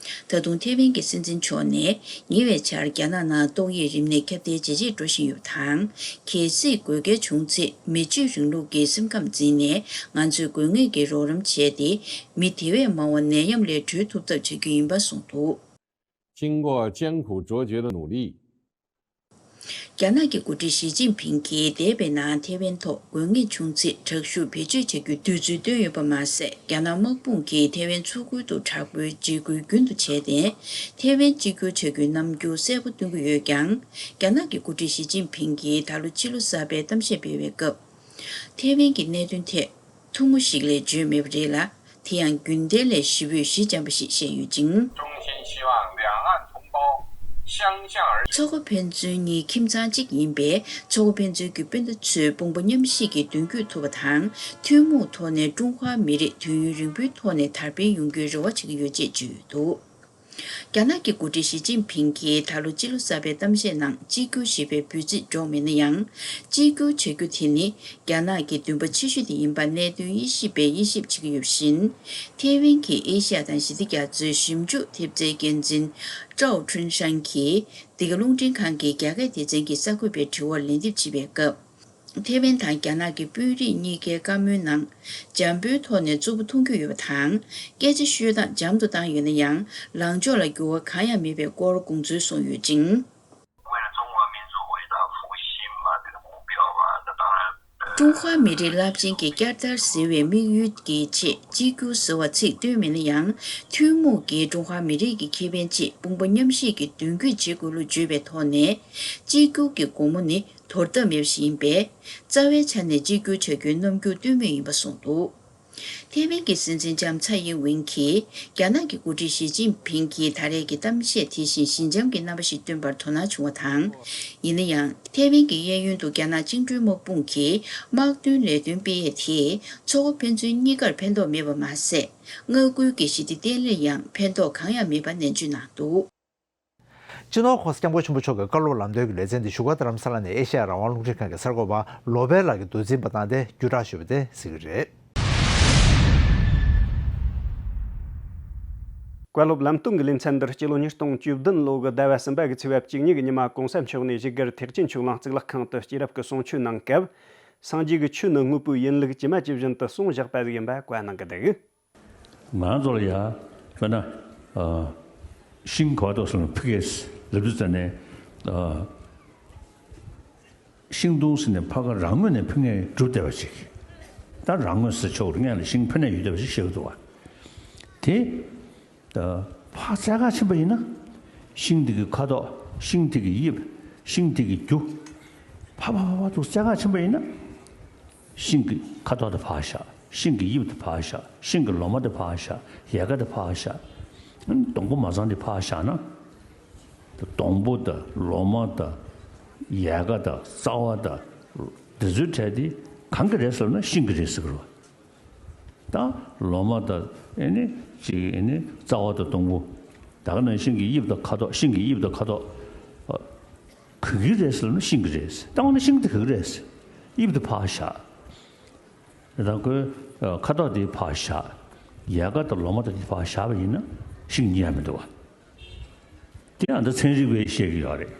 ད་དུང་ཐེ་ཝན་གྱི་སྲིད་འཛིན་མཆོག་ནས་ཉེ་བའི་ཆར་རྒྱ་ནག་ནང་ཏོག་དབྱིབས་རིམས་ནད་ཁྱབ་གདལ་ཇེ་ཆེར་འགྲོ་བཞིན་ཡོད་པ་དང་། གལ་སྲིད་དགོས་གལ་བྱུང་ཚེ་མི་ཆོས་རིང་ལུགས་ཀྱི་སེམས་ཁམས་འཛིན་ནས་ང་ཚོས་དགོས་ངེས་ཀྱི་རོགས་རམ་བྱས་ཏེ། མི་དེ་བས་མང་བ་ནད་ཡམས་ལས་གྲོལ་ཐུབ་ཐབས་བྱ་རྒྱུ་ཡིན་པ་གསུངས་འདུག། 经过艰苦卓绝的努力， རྒྱ་ནག་གི་འགོ་ཁྲིད་ཞི་ཅིན་ཕིང་གིས་འདས་པའི་ནང་ཐེ་ཝན་ཐོག་དགོས་ངེས་བྱུང་ཚེ་དྲག་ཤུགས་བེད་སྤྱོད་བྱ་རྒྱུའི་འདོད་ཚུལ་བཏོན་ཡོད་པ་མ་ཟད། རྒྱ་ནག་དམག་དཔུང་གིས་ཐེ་ཝན་མཚོ་ཁུལ་དུ་དྲག་པོའི་འཇིགས་སྐུལ་རྒྱུན་དུ་བྱས་ཏེ། ཐེ་ཝན་གཅིག་གྱུར་བྱ་རྒྱུའི་རྣམ་འགྱུར་གསལ་པོ་སྟོན་གྱི་ཡོད་ཀྱང་། རྒྱ་ནག་གི་འགོ་ཁྲིད་ཞི་ཅིན་ཕིང་གིས་ད་ལོ་ཕྱི་ལོ་གསར་པའི་གཏམ་བཤད་སྤེལ་བའི་སྐབས། ཐེ་ཝན་གྱི་གནད་དོན་ཐད། ཐུང་ངུ་ཞིག་ལས་བརྗོད་མེད་པ་རེད་ལ། དེ་ཡང་རྒྱུན་ལྡན་ལས་ཞེ་པོས་ཞི་འཇམ་པ་ཞིག་བཤད་ཡོད་ཅིང་། 衷心希望两岸同胞相向而 མཚོ་ཁ་ཕན་ཚུན་གཉིས་ཁྱིམ་ཚང་གཅིག་ཡིན་པས། མཚོ་ཁ་ཕན་ཚུན་གྱི་སྤུན་ཟླ་ཚོས་དཔུང་པ་མཉམ་གཤིབ་ཀྱིས་མདུན་སྐྱོད་ཐུབ་པ་དང་། ཐུན་མོང་ཐོག་ནས་ཀྲུང་ཧྭ་མི་རིགས་དུས་ཡུན་རིང་པོའི་ཐོག་ནས་དར་སྤེལ་ཡོང་རྒྱུའི་རེ་བ་བྱེད་ཀྱི་ཡོད་ཅེས་བརྗོད་ཡོད་འདུག། རྒྱ་ནག་གི་འགོ་ཁྲིད་ཞི་ཅིན་ཕིང་གིས་ད་ལོ་སྤྱི་ལོ་གསར་པའི་གཏམ་བཤད་ནང་གཅིག་གྱུར་ཞེས་པའི་འབོད་ཚིག་སྒྲོག་མེད་ན་ཡང་། གཅིག་གྱུར་བྱ་རྒྱུ་དེ་ནི་རྒྱ་ནག་གི་འདུན་པ་ཆེ་ཤོས་དེ་ཡིན་པ་གནད་དོན་དབྱེ་ཞིབ་པས་དབྱེ་ཞིབ་བྱེད་ཀྱི་ཡོད་བཞིན། ཐེ་ཝན་གྱི་ཨེ་ཤི་ཡ་དང་ཞི་བདེ་རྒྱ་མཚོའི་ཞིབ་འཇུག་ཐེབས་རྩའི་འགན་འཛིན་ཀྲའོ་ཁྲུན་ཧྲན་གྱིས། འདི་ག་རླུང་འཕྲིན་ཁང་གི་རྒྱ་སྐད་སྡེ་ཚན་གྱི་གསར་འགོད་པའི་དྲི་བར་ལན་འདེབས་བྱེད་པའི་སྐབས། ཐེ་ཝན་དང་རྒྱ་ནག་གི་དཔོན་རིགས་གཉིས་ཀའི་བཀའ་མོལ་ནང་། འཇམ་པོའི་ཐོག་ནས་རྩུབ་པོ་མཐོང་རྒྱུ་ཡོད་པ་དང་། སྐད་ཆ་ཤོད་སྟངས་འཇམ་དུ་བཏང་ཡོད་ན་ཡང་། ལངས་ཕྱོགས་ལ་འགྱུར་བ་གང་ཡང་མེད་པའི་སྐོར་དགོངས་ཚུལ་གསུངས་ཡོད་ཅིང་། 为了中华民族伟大复兴嘛，这个目标嘛，那当然 ཀྲུང་ཧྭ་མི་རིགས་རླབས་ཆེན་གྱི་བསྐྱར་དར་ཟེར་བའི་དམིགས་ཡུལ་གྱི་ཆེད་གཅིག་གྱུར་ཟེར་བ་ཚིག་བཏོན་མེད་ན་ཡང་། ཐུན་མོང་གིས་ཀྲུང་ཧྭ་མི་རིགས་ཀྱི་ཁེ་ཕན་ཆེད་དཔུང་པ་མཉམ་གཤིབ་ཀྱིས་མདུན་སྐྱོད་བྱེད་དགོས་ལུགས་བརྗོད་པའི་ཐོག་ནས། གཅིག་གྱུར་གྱི་སྒོ་མོ་ནི། དོར་ཐབས་མེད་པ་ཞིག་ཡིན་པས། རྩ་བའི་ཆ་ནས་གཅིག་གྱུར་བྱ་རྒྱུའི་རྣམ་འགྱུར་སྟོན་མུས་ཡིན་པ་གསུངས་འདུག། ཐའེ་ཝན་གྱི་སྲིད་འཛིན་ལྕམ་ཚའེ་ཡིན་ཝིན་གྱིས་རྒྱ་ནག་གི་འགོ་ཁྲིད་ཞི་ཅིན་ཕིང་གི་ད་རེས་ཀྱི་གཏམ་བཤད་དེ་བཞིན་ཞི་འཇམ་གྱི་རྣམ་པ་ཞིག་བསྟན་པར་དོ་སྣང་བྱུང་བ་དང་། ཡིན་ན་ཡང་། ཐའེ་ཝན་གྱི་གཡས་གཡོན་དུ་རྒྱ་ནག་བཅིངས་འགྲོལ་དམག་དཔུང་གིས་དམག་དོན་ལས་དོན་སྤེལ་ཡས་དེས་མཚོ་ཁ་ཕན་ཚུན་གཉིས་ཀར་ཕན་ཐོགས་མེད་པ་མ་ཟད། མངའ་ཁུལ་གྱི་ཞི་བདེ་བརྟན་ལྷིང་ལ་ཡང་ཕན་ཐོགས་གང་ཡང་མེད་པ་ནན་བརྗོད་གནང་འདུག། སྤྱི་ནོར་༸གོང་ས་༸སྐྱབས་མགོན་ཆེན་པོ་མཆོག་གི་བཀའ་སློབ་ལམ་སྟོན་གྱི་ལེ་ཚན་འདི་བཞུགས་སྒར་རྡ་རམ་ས་ལ་ནས་ཨེ་ཤེ་ཡ་རང་དབང་རླུང་འཕྲིན་ཁང་གི་གསར་འགོད་པ་ལོ་པཎ་ལགས་ཀྱིས་མདོ་འཛིན་པ་བཏང་སྟེ་བརྒྱུད་བསྒྲགས་ཞུས་པ་དེ་གཟིགས་ཀྱི་རེད། བཀའ་སློབ་ལམ་སྟོན་གྱི་ལེ་ཚན་འདིར་སྤྱི་ལོ་ཉིས་སྟོང་བཅུ་བདུན་ལོ་གི་ཟླ་བ་གསུམ་པ་གི་ཚེས་པ་བཅུ་གཉིས་ཀྱི་ཉི་མ་གོང་ས་མཆོག་ནས་བཞུགས་སྒར་ཐེག་ཆེན་ཆོས་གླིང་གཙུག་ལག་ཁང་དུ་སྐྱེས་རབས་ཀྱི་གསུང་ཆོས་གནང་སྐབས། སངས་རྒྱས་ཀྱི་ཆོས་ནི་དངོས་པོའི་ཡིན་ལུགས་ཇི་མ་ཇི་བཞིན་དུ་གསུངས་བཞག་པ་ཞིག་ཡིན་པ་བཀའ་གནང་གི་འདུག། ང་ཚོ་ལ་ཡ་དཔེར་ན་ཨ་ཤིང་ག་བ་དོ་སོང་ཕི་གེས་ལབ་དུས་ཙ་ནས་ཨ་ཤིང་སྡོང་ཟེར་ནས་ཕ་ག་རང་ངོས་ནས་ཕི་ངས་གྲུབ་བསྡད་པ་ཞིག། ད་རང་ངོས་ཟེར་ཆོག་རེད། ངས་ལ་ཤིང་ཕི་ནས་ཡོད་བསྡད་པ་ཞིག་བཤད་ཀྱི་འདུག་བ། དེ་ད་ཕར་བཙལ་ག་ཕྱིན་པ་ཡིན་ན། ཤིང་དེ་གི་ཁ་དོག་ཤིང་དེ་གི་དབྱིབས། ཤིང་དེ་གི་རྒྱུ། ཕ་ཕ་ཕ་ཕ་དུ་བཙལ་ག་ཕྱིན་པ་ཡིན་ན། ཤིང་གི་ཁ་དོག་དེ་ཕར་བཞག་ཤིང་གི་དབྱིབས་དེ་ཕར་བཞག་ཤིང་གི་ལོ་མ་དེ་ཕར་བཞག་ཡལ་ག་དེ་ཕར་བཞག་སྡོང་པོ་མ་ཚང་དེ་ཕར་བཞག་ན། སྡོང་པོ་དང་ལོ་མ་དང་ཡལ་ག་དང་རྩ་བ་དང་། འདི་ཚོའི་གྲས་དེ་གང་གི་རེད་ཟེར་ན་ཤིང་གི་རེད་ཟེར་གི་རེད། ད་ལོ་མ་དང་ཨེ་ནི་ཅིག་ཨེ་ནི་རྩ་བ་དང་སྡོང་པོ། ད་ག་ནང་བཞིན་གྱི་དབྱིབས་དང་ཁ་དོག་ཤིང་གི་དབྱིབས་དང་ཁ་དོག་ག་གི་རེད་ཟེར་ན་ཤིང་གི་རེད། ད་འོ་ན་ཤིང་དེ་ག་གི་རེད། དབྱིབས་དེ་ཕར་བཞག་ད་ཁོའི་ཁ་དོག་དེ་ཕར་བཞག་ཡལ་ག་དང་ལོ་མ་དང་དེ་ཕར་བཞག་པ་ཡིན་ན་ཤིང་རྙེད་ཡ་མི་འདུག་བ། དེ་ཡང་ད་ཚན་རིག་པས་བཤད་ཀྱི་ཡོད་རེད།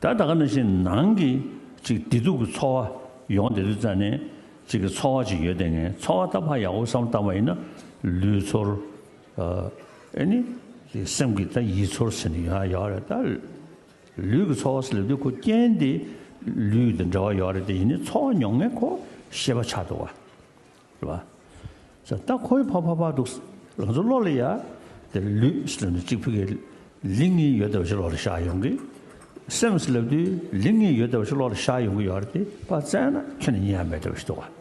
ད་ད་ག་ནང་བཞིན་ནང་གི་ཅིག་བདེ་སྡུག་གི་ཚོར་བ་ཡོང་བསྡད་དུས་ཙང་ནས་ཅིག་གི་ཚོར་བ་ཅིག་ཡོད་དེ་ངས་ཚོར་བ་ད་ཕར་ཡག་པོ་བསམ་བློ་བཏང་བ་ཡིན་ན་ལུས་ཚོར། ཨ་ནི་སེམས་ཀྱི་ད་ཡིད་ཚོར་ཟེར་ནས་ཡོད་ཡོད་རེད། ད་ལུས་ཀྱི་ཚོར་བ་ཟེར་ལབ་དུས་ཁོ་རྐྱེན་དེ་ལུས་དང་འབྲེལ་བ་ཡོད་རེད། དེ་ཡིན་ནའི་ཚོར་བ་མྱོང་མཁན་ཁོ་ཤེས་པ་ཆགས་འདུག་བ། རེད་བ། ད་ཁོའི་ཕ་ཕ་ཕ་འདུག་ང་ཚོ་བློ་ལ་ཡ། དེ་ལུས་ཟེར་ནས་གཅིག་ཕ་གི་ལིང་ངེ་ཡོད་བསྡད་པ་ཞིག་བློ་ལ་ཤར་ཡོང་གི་སེམས་ཟེར་ལབ་དུས་ལིང་ངེ་ཡོད་བསྡད་པ་ཞིག་བློ་ལ་ཤར་ཡོང་གི་ཡོད་རེད། དེ་ཕར་བཙལ་ན་ཁྱོན་ནས་རྙེད་ཡ་མེད་བསྡད་པ་ཞིག་འདུག་བ།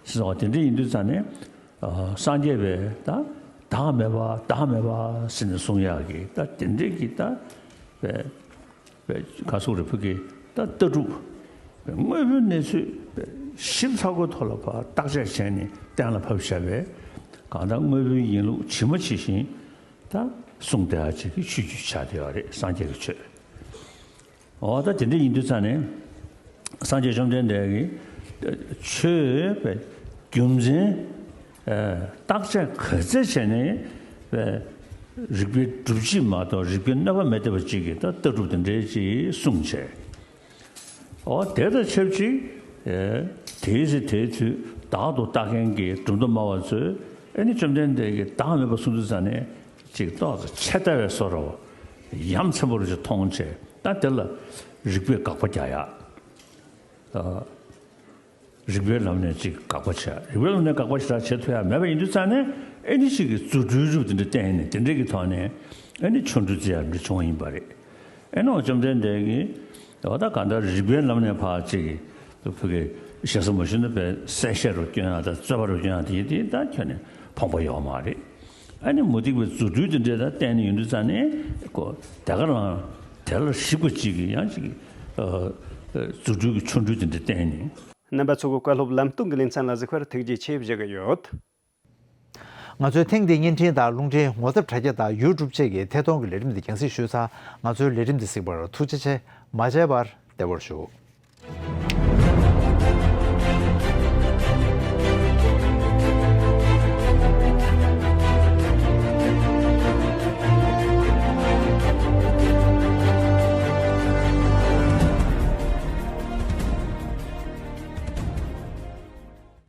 ཟེར་བ་དེ་འདྲ་ཡིན་དུས་ཙང་ནས། ཨ་སངས་རྒྱས་པས་ད་བདག་མེད་པ་བདག་མེད་པ་ཟེར་ནས་གསུང་ཡག་གི་ད་དེ་འདྲས་ཀྱི་ད་པའི་པའི་ག་སོག་རི་ཕུ་གི་ད་ལྟ་གྲུབ་པའི་དངོས་པོའི་གནས་ཚུལ་པའི་ཞིབ་ཚགས་པོའི་ཐོག་ལ་ཕར་བརྟག་དཔྱད་བྱས་ནས་གཏན་ལ་ཕབ་བཞག་པའི་གང་ལྟར་དངོས་པོའི་ཡིན་ལུགས་ཇི་མ་ཇི་བཞིན་ད་གསུངས་བསྡད་ཡག་ཅིག་གི་ཆོས་བརྒྱུད་ཆགས་བསྡད་ཡོད་རེད། སངས་རྒྱས་ཀྱི་ཆོས། འོ་ད་དེ་འདྲ་ཡིན་དུས་ཙང་ནས་སངས་རྒྱས་བཅོམ་ལྡན་འདས་ཀྱིས་ཆོས་པའི་རྒྱུ་མཚན་ཨ་བརྟག་དཔྱད་ག་ཚད་བྱས་ནས་པའི་རིགས་པའི་སྒྲུབ་བྱེད་མ་གཏོགས་རིགས་པའི་གནོད་པ་མི་བསྟན་པ་ཅིག་གིས་ད་ལྟ་གྲུབ་དེ་འདྲའི་ཅིག་གསུངས་བྱས། འོ་དེ་དང་ཆབས་ཅིག་ཨ་དེའི་ཚེ་དེའི་དུས་བདག་ཏུ་བལྟ་མཁན་གྱི་གྲུབ་མཐའ་སྨྲ་བ་ཚོས་ཨ་ནི་བཅོམ་ལྡན་འདས་ཀྱིས་བདག་མེད་པ་གསུངས་དུས་ཙང་ནས་ཅིག་ཏོག་ཙམ་ཆད་ལྟ་བའི་བཟོ་འདྲ་བོ་ཡ་མཚན་པོ་རུ་ཅིག་མཐོང་བྱས། ད་དེ་ལ་རིགས་པས་དགག་པ་རྒྱག་ཡག་ཨ་རིགས་པའི་ལམ་ནས་ཅིག་དགག་པ་བྱས། རིགས་པའི་ལམ་ནས་དགག་པ་ཞེ་དྲག་བྱེད་ཐུབ་ཡག་མེད་པ་ཡིན་དུས་ཙང་ནས་ཨེ་ནི་ཅིག་གི་རྫུ་འཕྲུལ་རུ་དེ་འདྲ་བསྟན་ནས་དེ་འདྲའི་གི་ཐོག་ནས་ཨེ་ནི་ཆོ་འཕྲུལ་རྩེ་ཡག་འདྲ་བྱུང་བ་ཡིན་པ་རེད། ཨེ་ནི་བཅོམ་ལྡན་འདས་ཀྱིས་འོ་ད་གང་ལྟར་རིགས་པའི་ལམ་ནས་ཕར་ཅིག་གི་ཕ་གི་ཞེ་ས་མ་ཞུ་ན་པའི་གསལ་བཤད་རུ་སྐྱོན་ཡག་དང་རྩོད་པ་རུ་སྐྱོན་ཡག་དེ་ཡིན་དེ་ད་ཁྱོན་ནས་ཕོངས་པ་ཡོད་མ་རེད། ཨ་ནི་མུ་སྟེགས་པའི་རྫུ་འཕྲུལ་དེ་འདྲས་ད་བསྟན་ནས་ཡོང་དུས་ཙང་ནས་ཀོ་དེ་ག་རང་དེ་ལ་ཞིབ་པ་ཅིག་གིས་ཡང་ཅིག་ཨ་ཨ་རྫུ་འཕྲུལ་གྱི་ཆོ་འཕྲུལ་དེ་འདྲས་བསྟན་ནས། རྣམ་པ་ཚོ་གི་བཀའ་སློབ་ལམ་སྟོན་གྱི་ལེ་ཚན་ལ་གཟིགས་པར་ཐུགས་རྗེ་ཆེ་ཞུ་གི་ཡོད། ང་ཚོའི་ཐེངས་འདིའི་བརྙན་འཕྲིན་དང་རླུང་འཕྲིན་ངོ་དེབ་དྲ་རྒྱ་དང་ཡུ་ཊུབ་བཅས་ཀྱི་ཐད་གཏོང་གི་ལས་རིམ་འདི་རྒྱང་སྲིང་ཞུས་ཚར། ང་ཚོའི་ལས་རིམ་འདི་གཟིགས་པར་ཐུགས་རྗེ་ཆེ། མ་མཇལ་བར་བདེ་བར་བཞུགས།